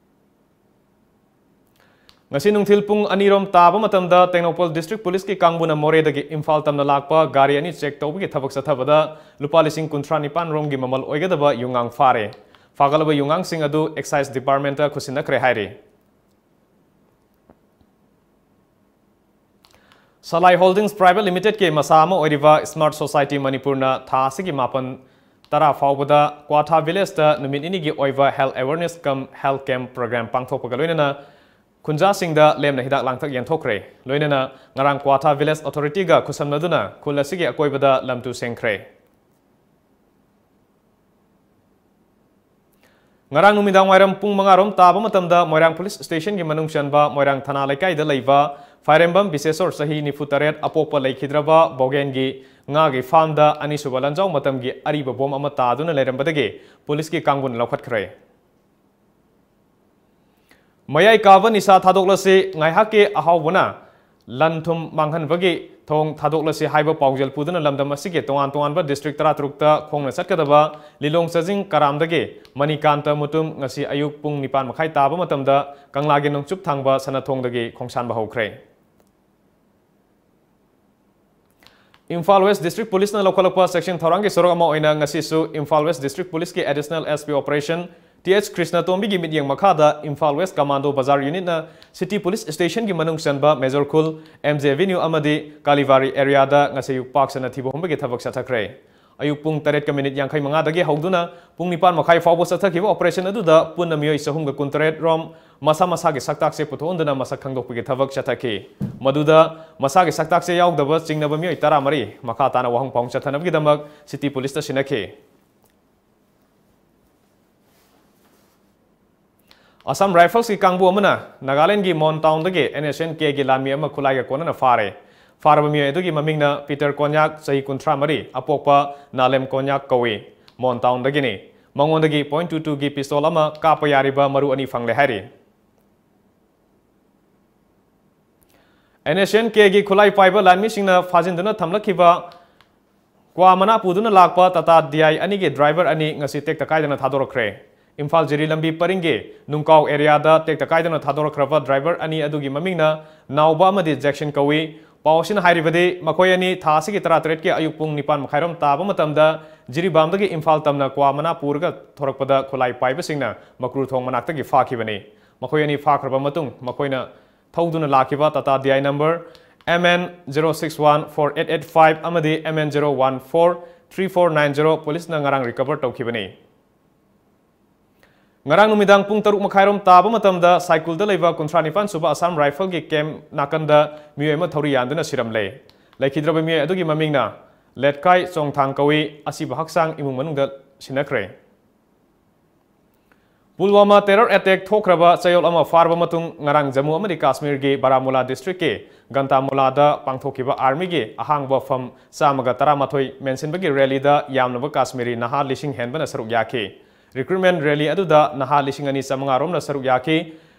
ꯉꯁꯤ ꯅꯨꯡꯊꯤꯜ ꯄꯨꯡ ꯑꯅꯤꯔꯣꯝ ꯇꯥꯕ ꯃꯇꯝꯗ ꯇꯦꯡꯅꯧꯄꯜ district ꯄꯨꯂꯤꯁꯀꯤ ꯀꯥꯡꯕꯨꯅ ꯃꯣꯔꯦꯗꯒꯤ ꯏꯝꯐꯥꯜ ꯇꯝꯅ ꯂꯥꯛꯄ ꯒꯥꯔꯤ ꯑꯅꯤ check ꯇꯧꯕꯒꯤ ꯊꯕꯛ ꯆꯠꯊꯕꯗ ꯂꯨꯄꯥ ꯂꯤꯁꯤꯡ ꯀꯨꯟꯊ꯭ꯔꯥ ꯅꯤꯄꯥꯟ ꯔꯣꯝꯒꯤ ꯃꯃꯜ ꯑꯣꯏꯒꯗꯕ ꯌꯨꯉꯥꯡ ꯐꯥꯔꯦ꯫ ꯐꯥꯒꯠꯂꯕ ꯌꯨꯉꯥꯡꯁꯤꯡ ꯑꯗꯨ excise departmentꯇ ꯈꯨꯠꯁꯤꯟꯅꯈ꯭ꯔꯦ ꯍꯥꯏꯔꯤ꯫ Salai Holdings Private Limitedꯀꯤ ꯃꯁꯥ ꯑꯃ ꯑꯣꯏꯔꯤꯕ Smart Society ꯃꯅꯤꯄꯨꯔꯅ ꯊꯥ ꯑꯁꯤꯒꯤ ꯃꯥꯄꯟ, ꯇꯔꯥ ꯐꯥꯎꯕꯗ ꯀ꯭ꯋꯥꯊꯥ villageꯇ ꯅꯨꯃꯤꯠ ꯅꯤꯅꯤꯒꯤ ꯑꯣꯏꯕ health awareness cum health camp program ꯄꯥꯡꯊꯣꯛꯄꯒ ꯂꯣꯏꯅꯅ ꯈꯨꯟꯖꯥꯁꯤꯡꯗ ꯂꯦꯝꯅ ꯍꯤꯗꯥꯛ ꯂꯥꯡꯊꯛ ꯌꯦꯟꯊꯣꯛꯈ꯭ꯔꯦ꯫ ꯂꯣꯏꯅꯅ ꯉꯔꯥꯡ ꯀ꯭ꯋꯥꯊꯥ village authorityꯒ ꯈꯨꯠꯁꯝꯅꯗꯨꯅ ꯈꯨꯜ ꯑꯁꯤꯒꯤ ꯑꯀꯣꯏꯕꯗ ꯂꯝ ꯇꯨ ꯁꯦꯡꯈ꯭ꯔꯦ꯫ ꯉꯔꯥꯡ ꯅꯨꯃꯤꯗꯥꯡ ꯋꯥꯏꯔꯝ ꯄꯨꯡ ꯃꯉꯥ ꯔꯣꯝ ꯇꯥꯕ ꯃꯇꯝꯗ ꯃꯣꯏꯔꯥꯡ ꯄꯨꯂꯤꯁ ꯁ꯭ꯇꯦꯁꯟꯒꯤ ꯃꯅꯨꯡ ꯆꯟꯕ ꯃꯣꯏꯔꯥꯡ ꯊꯅꯥ ꯂꯩꯀꯥꯏꯗ ꯂꯩꯕ ꯐꯥꯏꯔꯦꯝꯕꯝ ꯕꯤꯁꯦꯁꯣꯔ, ꯆꯍꯤ ꯅꯤꯐꯨ ꯇꯔꯦꯠ, ꯑꯄꯣꯛꯄ ꯂꯩꯈꯤꯗ꯭ꯔꯕ ꯕꯣꯒꯦꯟꯒꯤ ꯉꯥꯒꯤ ꯐꯥꯔꯝꯗ ꯑꯅꯤꯁꯨꯕ ꯂꯥꯟꯖꯥꯎ ꯃꯇꯝꯒꯤ ꯑꯔꯤꯕ ꯕꯣꯝ ꯑꯃ ꯇꯥꯗꯨꯅ ꯂꯩꯔꯝꯕꯗꯒꯤ ꯄꯨꯂꯤꯁꯀꯤ ꯀꯥꯡꯕꯨꯅ ꯂꯧꯈꯠꯈ꯭ꯔꯦ꯫ ꯃꯌꯥꯏ ꯀꯥꯕ ꯅꯤꯁꯥ ꯊꯥꯗꯣꯛꯂꯁꯤ, ꯉꯥꯏꯍꯥꯛꯀꯤ ꯑꯍꯥꯎꯕꯅ ꯂꯟ ꯊꯨꯝ ꯃꯥꯡꯍꯟꯕꯒꯤ ꯊꯧꯑꯣꯡ ꯊꯥꯗꯣꯛꯂꯁꯤ ꯍꯥꯏꯕ ꯄꯥꯎꯖꯦꯜ ꯄꯨꯗꯨꯅ ꯂꯝꯗꯝ ꯑꯁꯤꯒꯤ ꯇꯣꯉꯥꯟ ꯇꯣꯉꯥꯟꯕ ꯗꯤꯁꯇ꯭ꯔꯤꯛ ꯇꯔꯥꯇꯔꯨꯛꯇ ꯈꯣꯡꯅ ꯆꯠꯀꯗꯕ ꯂꯤꯂꯣꯡ ꯆꯥꯖꯤꯡ ꯀꯔꯥꯝꯗꯒꯤ ꯃꯅꯤꯀꯥꯟꯇ ꯃꯨꯇꯨꯝ ꯉꯁꯤ ꯑꯌꯨꯛ ꯄꯨꯡ ꯅꯤꯄꯥꯟ ꯃꯈꯥꯏ ꯇꯥꯕ ꯃꯇꯝꯗ ꯀꯪꯂꯥꯒꯤ ꯅꯣꯡꯆꯨꯞ ꯊꯪꯕ ꯁꯅꯥꯊꯣꯡꯗꯒꯤ ꯈꯣꯡꯁꯥꯟꯕ ꯍꯧꯈ꯭ꯔꯦ꯫ ꯏꯝꯐꯥꯜ ꯋꯦꯁ ꯗꯤꯁꯇ꯭ꯔꯤꯛ ꯄꯨꯂꯤꯁꯅ ꯂꯧꯈꯠꯂꯛꯄ ꯆꯦꯛꯁꯤꯟ ꯊꯧꯔꯥꯡꯒꯤ ꯁꯔꯨꯛ ꯑꯃ ꯑꯣꯏꯅ ꯉꯁꯤꯁꯨ ꯏꯝꯐꯥꯜ ꯋꯦꯁ ꯗꯤꯁꯇ꯭ꯔꯤꯛ ꯄꯨꯂꯤꯁꯀꯤ additional S P operation T H ꯀ꯭ꯔꯤꯁꯅꯇꯣꯝꯕꯤꯒꯤ ꯃꯤꯠꯌꯦꯡ ꯃꯈꯥꯗ ꯏꯝꯐꯥꯜ ꯋꯦꯁ ꯀꯃꯥꯟꯗꯣ ꯕꯖꯥꯔ ꯌꯨꯅꯤꯠꯅ ꯁꯤꯇꯤ ꯄꯨꯂꯤꯁ ꯁ꯭ꯇꯦꯁꯟꯒꯤ ꯃꯅꯨꯡ ꯆꯟꯕ ꯃꯦꯖꯣꯔ ꯈꯨꯜ, ꯑꯦꯝ ꯖꯦ ꯑꯦꯚꯦꯅ꯭ꯌꯨ ꯑꯃꯗꯤ ꯀꯥꯂꯤꯕꯥꯔꯤ ꯑꯦꯔꯤꯌꯥꯗ ꯉꯁꯤ ꯑꯌꯨꯛ ꯄꯥꯛ ꯁꯟꯅ ꯊꯤꯕ ꯍꯨꯝꯕꯒꯤ ꯊꯕꯛ ꯆꯠꯊꯈ꯭ꯔꯦ꯫ ꯑꯌꯨꯛ ꯄꯨꯡ ꯇꯔꯦꯠꯀ ꯃꯤꯅꯤꯠ ꯌꯥꯡꯈꯩ ꯃꯉꯥꯗꯒꯤ ꯍꯧꯗꯨꯅ ꯄꯨꯡ ꯅꯤꯄꯥꯟ ꯃꯈꯥꯏ ꯐꯥꯎꯕ ꯆꯠꯊꯈꯤꯕ ꯑꯣꯄꯔꯦꯁꯟ ꯑꯗꯨꯗ ꯄꯨꯟꯅ ꯃꯤꯑꯣꯏ ꯆꯍꯨꯝꯒ ꯀꯨꯟꯇꯔꯦꯠ ꯔꯣꯝ ꯃꯁꯥ ꯃꯁꯥꯒꯤ ꯁꯛꯇꯥꯛꯁꯦ ꯄꯨꯊꯣꯛꯍꯟꯗꯨꯅ ꯃꯁꯛ ꯈꯪꯗꯣꯛꯄꯒꯤ ꯊꯕꯛ ꯆꯠꯊꯈꯤ꯫ ꯃꯗꯨꯗ ꯃꯁꯥꯒꯤ ꯁꯛꯇꯥꯛꯁꯦ ꯌꯥꯎꯗꯕ ꯆꯤꯡꯅꯕ ꯃꯤꯑꯣꯏ ꯇꯔꯥꯃꯔꯤ ꯃꯈꯥ ꯇꯥꯅ ꯋꯥꯍꯪ ꯄꯥꯎꯍꯪ ꯆꯠꯊꯅꯕꯒꯤꯗꯃꯛ ꯁꯤꯇꯤ ꯄꯨꯂꯤꯁꯇ ꯁꯤꯟꯅꯈꯤ꯫ ꯑꯁꯥꯝ ꯔꯥꯏꯐꯜꯁꯀꯤ ꯀꯥꯡꯕꯨ ꯑꯃꯅ ꯅꯥꯒꯥꯂꯦꯟꯗꯒꯤ ꯃꯣꯟ ꯇꯥꯎꯟꯗꯒꯤ ꯑꯦꯟ ꯑꯦꯁ ꯑꯦꯟ ꯀꯦꯒꯤ ꯂꯥꯟꯃꯤ ꯑꯃ ꯈꯨꯠꯂꯥꯏꯒ ꯀꯣꯟꯅꯅ ꯐꯥꯔꯦ꯫ ꯐꯥꯔꯕ ꯃꯤꯑꯣꯏ ꯑꯗꯨꯒꯤ ꯃꯃꯤꯡꯅ ꯄꯤꯇꯔ ꯀꯣꯟꯌꯥꯛ, ꯆꯍꯤ ꯀꯨꯟꯊ꯭ꯔꯥ ꯃꯔꯤ, ꯑꯄꯣꯛꯄ ꯅꯥꯂꯦꯝ ꯀꯣꯟꯌꯥꯛ ꯀꯧꯏ꯫ ꯃꯣꯟ ꯇꯥꯎꯟꯗꯒꯤꯅꯤ꯫ ꯃꯉꯣꯟꯗꯒꯤ ꯄꯣꯏꯟꯠ ꯇꯨ ꯇꯨꯒꯤ ꯄꯤꯁꯇꯣꯜ ꯑꯃ ꯀꯥꯞꯄ ꯌꯥꯔꯤꯕ ꯃꯔꯨ ꯑꯅꯤ ꯐꯪꯂꯦ ꯍꯥꯏꯔꯤ꯫ ꯑꯦꯟ ꯑꯦꯁ ꯑꯦꯟ ꯀꯦꯒꯤ ꯈꯨꯠꯂꯥꯏ ꯄꯥꯏꯕ ꯂꯥꯟꯃꯤꯁꯤꯡꯅ ꯐꯥꯖꯤꯟꯗꯨꯅ ꯊꯝꯂꯛꯈꯤꯕ ꯀ꯭ꯋꯥ ꯃꯅꯥ ꯄꯨꯗꯨꯅ ꯂꯥꯛꯄ ꯇꯥꯇꯥ ꯗꯤ ꯑꯥꯏ ꯑꯅꯤꯒꯤ ꯗ꯭ꯔꯥꯏꯚꯔ ꯑꯅꯤ ꯉꯁꯤ ꯇꯦꯛꯇ ꯀꯥꯏꯗꯅ ꯊꯥꯗꯣꯔꯛꯈ꯭ꯔꯦ꯫ ꯏꯝꯐꯥꯜ ꯖꯤꯔꯤ ꯂꯝꯕꯤ ꯄꯔꯤꯡꯒꯤ ꯅꯨꯡꯀꯥꯎ ꯑꯦꯔꯤꯌꯥꯗ ꯇꯦꯛꯇ ꯀꯥꯏꯗꯅ ꯊꯥꯗꯣꯔꯛꯈ꯭ꯔꯕ ꯗ꯭ꯔꯥꯏꯚꯔ ꯑꯅꯤ ꯑꯗꯨꯒꯤ ꯃꯃꯤꯡꯅ ꯅꯥꯎꯕ ꯑꯃꯗꯤ ꯖꯦꯛꯁꯟ ꯀꯧꯏ꯫ ꯄꯥꯎ ꯑꯁꯤꯅ ꯍꯥꯏꯔꯤꯕꯗꯤ, ꯃꯈꯣꯏ ꯑꯅꯤ ꯊꯥ ꯑꯁꯤꯒꯤ ꯇꯔꯥꯇꯔꯦꯠꯀꯤ ꯑꯌꯨꯛ ꯄꯨꯡ ꯅꯤꯄꯥꯟ ꯃꯈꯥꯏꯔꯣꯝ ꯇꯥꯕ ꯃꯇꯝꯗ ꯖꯤꯔꯤꯕꯥꯝꯗꯒꯤ ꯏꯝꯐꯥꯜ ꯇꯝꯅ ꯀ꯭ꯋꯥ ꯃꯅꯥ ꯄꯨꯔꯒ ꯊꯣꯔꯛꯄꯗ ꯈꯨꯠꯂꯥꯏ ꯄꯥꯏꯕꯁꯤꯡꯅ ꯃꯀ꯭ꯔꯨ ꯊꯣꯡ ꯃꯅꯥꯛꯇꯒꯤ ꯐꯥꯈꯤꯕꯅꯤ꯫ ꯃꯈꯣꯏ ꯑꯅꯤ ꯐꯥꯈ꯭ꯔꯕ ꯃꯇꯨꯡ ꯃꯈꯣꯏꯅ ꯊꯧꯗꯨꯅ ꯂꯥꯛꯈꯤꯕ ꯇꯥꯇꯥ D I number M N zero six one four eight eight five ꯑꯃꯗꯤ M N zero one four three four nine zero ꯄꯨꯂꯤꯁꯅ ꯉꯔꯥꯡ ꯔꯤꯀꯚꯔ ꯇꯧꯈꯤꯕꯅꯤ꯫ ꯉꯔꯥꯡ ꯅꯨꯃꯤꯗꯥꯡ ꯄꯨꯡ ꯇꯔꯨꯛ ꯃꯈꯥꯏꯔꯣꯝ ꯇꯥꯕ ꯃꯇꯝꯗ ꯁꯥꯏꯀꯨꯜꯗ ꯂꯩꯕ ꯀꯨꯟꯊ꯭ꯔꯥ ꯅꯤꯄꯥꯟ ꯁꯨꯕ ꯑꯁꯥꯝ ꯔꯥꯏꯐꯜꯒꯤ ꯀꯦꯝꯞ ꯅꯥꯀꯟꯗ ꯃꯤꯑꯣꯏ ꯑꯃ ꯊꯧꯔꯤ ꯌꯥꯟꯗꯨꯅ ꯁꯤꯔꯝꯂꯦ꯫ ꯂꯩꯈꯤꯗ꯭ꯔꯕ ꯃꯤꯑꯣꯏ ꯑꯗꯨꯒꯤ ꯃꯃꯤꯡꯅ ꯂꯦꯠꯀꯥꯏ ꯆꯣꯡꯊꯥꯡ ꯀꯧꯏ꯫ ꯑꯁꯤꯕ ꯍꯛꯆꯥꯡ ꯏꯃꯨꯡ ꯃꯅꯨꯡꯗ ꯁꯤꯟꯅꯈ꯭ꯔꯦ꯫ ꯄꯨꯜꯋꯥꯃꯥ terror attack ꯊꯣꯛꯈ꯭ꯔꯕ ꯆꯌꯣꯜ ꯑꯃ ꯐꯥꯔꯕ ꯃꯇꯨꯡ, ꯉꯔꯥꯡ ꯖꯝꯃꯨ ꯑꯃꯗꯤ ꯀꯥꯁꯃꯤꯔꯒꯤ ꯕꯥꯔꯥꯃꯨꯂꯥ districtꯀꯤ ꯒꯟꯇꯥꯃꯨꯂꯥꯗ ꯄꯥꯡꯊꯣꯛꯈꯤꯕ armyꯒꯤ ꯑꯍꯥꯡꯕ ꯐꯝ ꯆꯥꯝꯃꯒ ꯇꯔꯥꯃꯥꯊꯣꯏ ꯃꯦꯟꯁꯤꯟꯕꯒꯤ rallyꯗ ꯌꯥꯝꯂꯕ ꯀꯥꯁꯃꯤꯔꯤ ꯅꯍꯥ ꯂꯤꯁꯤꯡ ꯍꯦꯟꯕꯅ ꯁꯔꯨꯛ ꯌꯥꯈꯤ꯫ Recruitment rally ꯑꯗꯨꯗ ꯅꯍꯥ ꯂꯤꯁꯤꯡ ꯑꯅꯤ ꯆꯥꯃꯉꯥ ꯔꯣꯝꯅ ꯁꯔꯨꯛ ꯌꯥꯈꯤ꯫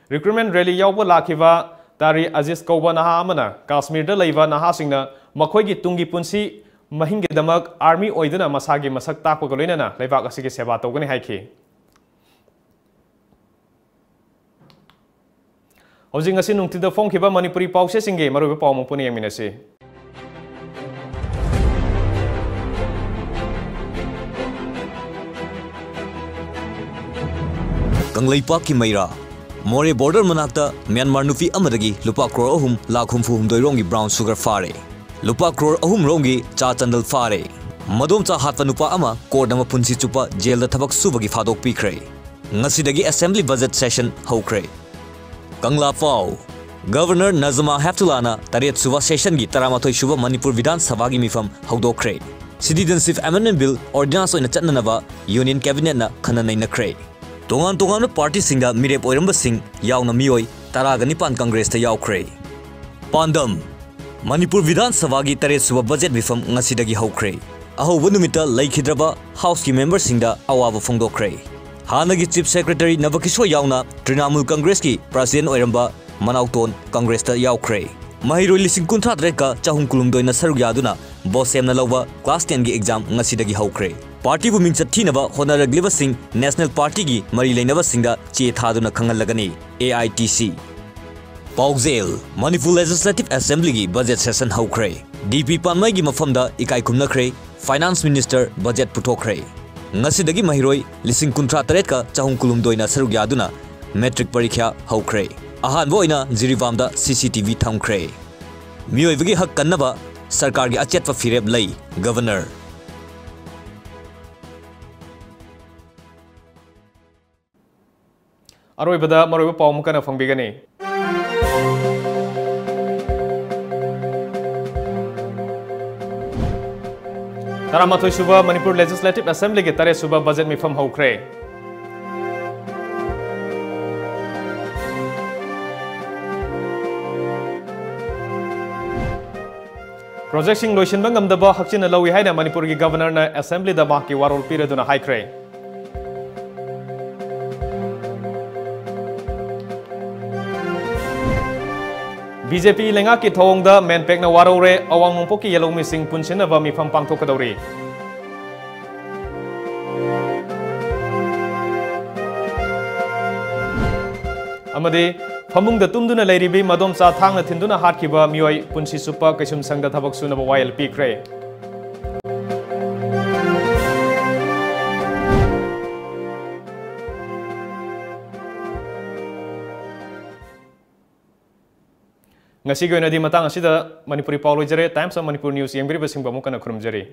Recruitment rally ꯌꯥꯎꯕ ꯂꯥꯛꯈꯤꯕ ꯇꯥꯔꯤ ꯑꯖꯤꯖ ꯀꯧꯕ ꯅꯍꯥ ꯑꯃꯅ ꯀꯥꯁꯃꯤꯔꯗ ꯂꯩꯕ ꯅꯍꯥꯁꯤꯡꯅ ꯃꯈꯣꯏꯒꯤ ꯇꯨꯡꯒꯤ ꯄꯨꯟꯁꯤ ꯃꯍꯤꯡꯒꯤꯗꯃꯛ army ꯑꯣꯏꯗꯨꯅ ꯃꯁꯥꯒꯤ ꯃꯁꯛ ꯇꯥꯛꯄꯒ ꯂꯣꯏꯅꯅ ꯂꯩꯕꯥꯛ ꯑꯁꯤꯒꯤ ꯁꯦꯕꯥ ꯇꯧꯒꯅꯤ ꯍꯥꯏꯈꯤ꯫ ꯍꯧꯖꯤꯛ ꯉꯁꯤ ꯅꯨꯡꯊꯤꯜꯗ ꯐꯣꯡꯈꯤꯕ ꯃꯅꯤꯄꯨꯔꯤ ꯄꯥꯎꯆꯦꯁꯤꯡꯒꯤ ꯃꯔꯨꯑꯣꯏꯕ ꯄꯥꯎ ꯑꯃꯨꯛ ꯄꯨꯟꯅ ꯌꯦꯡꯃꯤꯟꯅꯁꯤ꯫ ꯀꯪꯂꯩꯄꯥꯛꯀꯤ ꯃꯩꯔꯥ, ꯃꯣꯔꯦ border ꯃꯅꯥꯛꯇ ꯃ꯭ꯌꯥꯟꯃꯥꯔ ꯅꯨꯄꯤ ꯑꯃꯗꯒꯤ ꯂꯨꯄꯥ ꯀ꯭ꯔꯣꯔ ꯑꯍꯨꯝ ꯂꯥꯈ ꯍꯨꯝꯐꯨ ꯍꯨꯝꯗꯣꯏ ꯔꯣꯝꯒꯤ brown sugar ꯐꯥꯔꯦ꯫ ꯂꯨꯄꯥ ꯀ꯭ꯔꯣꯔ ꯑꯍꯨꯝ ꯔꯣꯝꯒꯤ ꯆꯥ ꯆꯟꯗꯜ ꯐꯥꯔꯦ꯫ ꯃꯗꯣꯝꯆꯥ ꯍꯥꯠꯄ ꯅꯨꯄꯥ ꯑꯃ courtꯅ ꯃꯄꯨꯟꯁꯤ ꯆꯨꯞꯄ jailꯗ ꯊꯕꯛ ꯁꯨꯕꯒꯤ ꯊꯥꯗꯣꯛꯄꯤꯈ꯭ꯔꯦ꯫ ꯉꯁꯤꯗꯒꯤ assembly budget session ꯍꯧꯈ꯭ꯔꯦ꯫ ꯀꯪꯂꯥ ꯄꯥꯎ꯫ Governor ꯅꯖꯃꯥ ꯍꯦꯞꯇꯨꯂꯥꯅ ꯇꯔꯦꯠ ꯁꯨꯕ sessionꯒꯤ ꯇꯔꯥꯃꯥꯊꯣꯏ ꯁꯨꯕ ꯃꯅꯤꯄꯨꯔ ꯕꯤꯙꯥꯟ ꯁꯚꯥꯒꯤ ꯃꯤꯐꯝ ꯍꯧꯗꯣꯛꯈ꯭ꯔꯦ꯫ Citizenship Amendment Bill ordinance ꯑꯣꯏꯅ ꯆꯠꯅꯅꯕ Union Cabinetꯅ ꯈꯟꯅ ꯅꯩꯅꯈ꯭ꯔꯦ꯫ ꯇꯣꯉꯥꯟ ꯇꯣꯉꯥꯟꯕ partyꯁꯤꯡꯗ ꯃꯤꯔꯦꯞ ꯑꯣꯏꯔꯝꯕꯁꯤꯡ ꯌꯥꯎꯅ ꯃꯤꯑꯣꯏ ꯇꯔꯥꯒ ꯅꯤꯄꯥꯟ Congressꯇ ꯌꯥꯎꯈ꯭ꯔꯦ꯫ ꯄꯥꯟꯗꯝ: ꯃꯅꯤꯄꯨꯔ ꯕꯤꯙꯥꯟ ꯁꯚꯥꯒꯤ ꯇꯔꯦꯠ ꯁꯨꯕ budget ꯃꯤꯐꯝ ꯉꯁꯤꯗꯒꯤ ꯍꯧꯈ꯭ꯔꯦ꯫ ꯑꯍꯧꯕ ꯅꯨꯃꯤꯠꯇ ꯂꯩꯈꯤꯗ꯭ꯔꯕ Houseꯀꯤ memberꯁꯤꯡꯗ ꯑꯋꯥꯕ ꯐꯣꯡꯗꯣꯛꯈ꯭ꯔꯦ꯫ ꯍꯥꯟꯅꯒꯤ Chief Secretary ꯅꯕꯀꯤꯁꯣꯔ ꯌꯥꯎꯅ ꯇ꯭ꯔꯤꯅꯥꯃꯨꯜ Congressꯀꯤ president ꯑꯣꯏꯔꯝꯕ ꯃꯅꯥꯎꯇꯣꯟ Congressꯇ ꯌꯥꯎꯈ꯭ꯔꯦ꯫ ꯃꯍꯩꯔꯣꯏ ꯂꯤꯁꯤꯡ ꯀꯨꯟꯊ꯭ꯔꯥ ꯇꯔꯦꯠꯀ ꯆꯍꯨꯝ ꯀꯨꯟꯍꯨꯝꯗꯣꯏꯅ ꯁꯔꯨꯛ ꯌꯥꯗꯨꯅ ꯕꯣꯁꯦꯝꯅ ꯂꯧꯕ class tenꯒꯤ exam ꯉꯁꯤꯗꯒꯤ ꯍꯧꯈ꯭ꯔꯦ꯫ Partyꯕꯨ ꯃꯤꯡꯆꯠ ꯊꯤꯅꯕ ꯍꯣꯠꯅꯔꯛꯂꯤꯕꯁꯤꯡ National Partyꯒꯤ ꯃꯔꯤ ꯂꯩꯅꯕꯁꯤꯡꯗ ꯆꯦ ꯊꯥꯗꯨꯅ ꯈꯪꯍꯜꯂꯒꯅꯤ꯫ AITC꯫ ꯄꯥꯎꯖꯦꯜ: ꯃꯅꯤꯄꯨꯔ Legislative Assemblyꯒꯤ budget session ꯍꯧꯈ꯭ꯔꯦ꯫ DP ꯄꯥꯟꯃꯩꯒꯤ ꯃꯐꯝꯗ ꯏꯀꯥꯏ ꯈꯨꯝꯅꯈ꯭ꯔꯦ꯫ Finance Minister budget ꯄꯨꯊꯣꯛꯈ꯭ꯔꯦ꯫ ꯉꯁꯤꯗꯒꯤ ꯃꯍꯩꯔꯣꯏ ꯂꯤꯁꯤꯡ ꯀꯨꯟꯊ꯭ꯔꯥ ꯇꯔꯦꯠꯀ ꯆꯍꯨꯝ ꯀꯨꯟꯍꯨꯝꯗꯣꯏꯅ ꯁꯔꯨꯛ ꯌꯥꯗꯨꯅ matric ꯄꯔꯤꯈ꯭ꯌꯥ ꯍꯧꯈ꯭ꯔꯦ꯫ ꯑꯍꯥꯟꯕ ꯑꯣꯏꯅ ꯖꯤꯔꯤꯕꯥꯝꯗ CCTV ꯊꯝꯈ꯭ꯔꯦ꯫ ꯃꯤꯑꯣꯏꯕꯒꯤ ꯍꯛ ꯀꯟꯅꯕ ꯁꯔꯀꯥꯔꯒꯤ ꯑꯆꯦꯠꯄ ꯐꯤꯔꯦꯞ ꯂꯩ, Governor꯫ ꯑꯔꯣꯏꯕꯗ ꯃꯔꯨꯑꯣꯏꯕ ꯄꯥꯎ ꯑꯃꯨꯛ ꯍꯟꯅ ꯐꯪꯕꯤꯒꯅꯤ꯫ ꯇꯔꯥꯃꯥꯊꯣꯏ ꯁꯨꯕ ꯃꯅꯤꯄꯨꯔ Legislative Assemblyꯒꯤ ꯇꯔꯦꯠ ꯁꯨꯕ budget ꯃꯤꯐꯝ ꯍꯧꯈ꯭ꯔꯦ꯫ ꯄ꯭ꯔꯣꯖꯦꯛꯁꯤꯡ ꯂꯣꯏꯁꯤꯟꯕ ꯉꯝꯗꯕ ꯍꯛꯆꯤꯟꯅ ꯂꯧꯏ ꯍꯥꯏꯅ ꯃꯅꯤꯄꯨꯔꯒꯤ ꯒꯕꯔꯅꯔꯅ ꯑꯦꯁꯦꯝꯕ꯭ꯂꯤꯗ ꯃꯍꯥꯛꯀꯤ ꯋꯥꯔꯣꯜ ꯄꯤꯔꯗꯨꯅ ꯍꯥꯏꯈ꯭ꯔꯦ꯫ ꯕꯤ ꯖꯦ ꯄꯤ ꯂꯩꯉꯥꯛꯀꯤ ꯊꯧꯑꯣꯡꯗ ꯃꯦꯟꯄꯦꯛꯅ ꯋꯥꯔꯧꯔꯦ, ꯑꯋꯥꯡ ꯅꯣꯡꯄꯣꯛꯀꯤ ꯌꯦꯜꯍꯧꯃꯤꯁꯤꯡ ꯄꯨꯟꯁꯤꯟꯅꯕ ꯃꯤꯐꯝ ꯄꯥꯡꯊꯣꯛꯀꯗꯧꯔꯤ꯫ ꯑꯃꯗꯤ ꯐꯃꯨꯡꯗ ꯇꯨꯝꯗꯨꯅ ꯂꯩꯔꯤꯕꯤ ꯃꯗꯣꯝꯆꯥ ꯊꯥꯡꯅ ꯊꯤꯟꯗꯨꯅ ꯍꯥꯠꯈꯤꯕ ꯃꯤꯑꯣꯏ ꯄꯨꯟꯁꯤ ꯆꯨꯞꯄ ꯀꯩꯁꯨꯝꯁꯪꯗ ꯊꯕꯛ ꯁꯨꯅꯕ ꯋꯥꯌꯦꯜ ꯄꯤꯈ꯭ꯔꯦ꯫ ꯉꯁꯤꯒꯤ ꯑꯣꯏꯅꯗꯤ ꯃꯇꯥꯡ ꯑꯁꯤꯗ ꯃꯅꯤꯄꯨꯔꯤ ꯄꯥꯎ ꯂꯣꯏꯖꯔꯦ꯫ Times of Manipur News ꯌꯦꯡꯕꯤꯔꯤꯕꯁꯤꯡꯕꯨ ꯑꯃꯨꯛ ꯍꯟꯅ ꯈꯨꯔꯨꯝꯖꯔꯤ꯫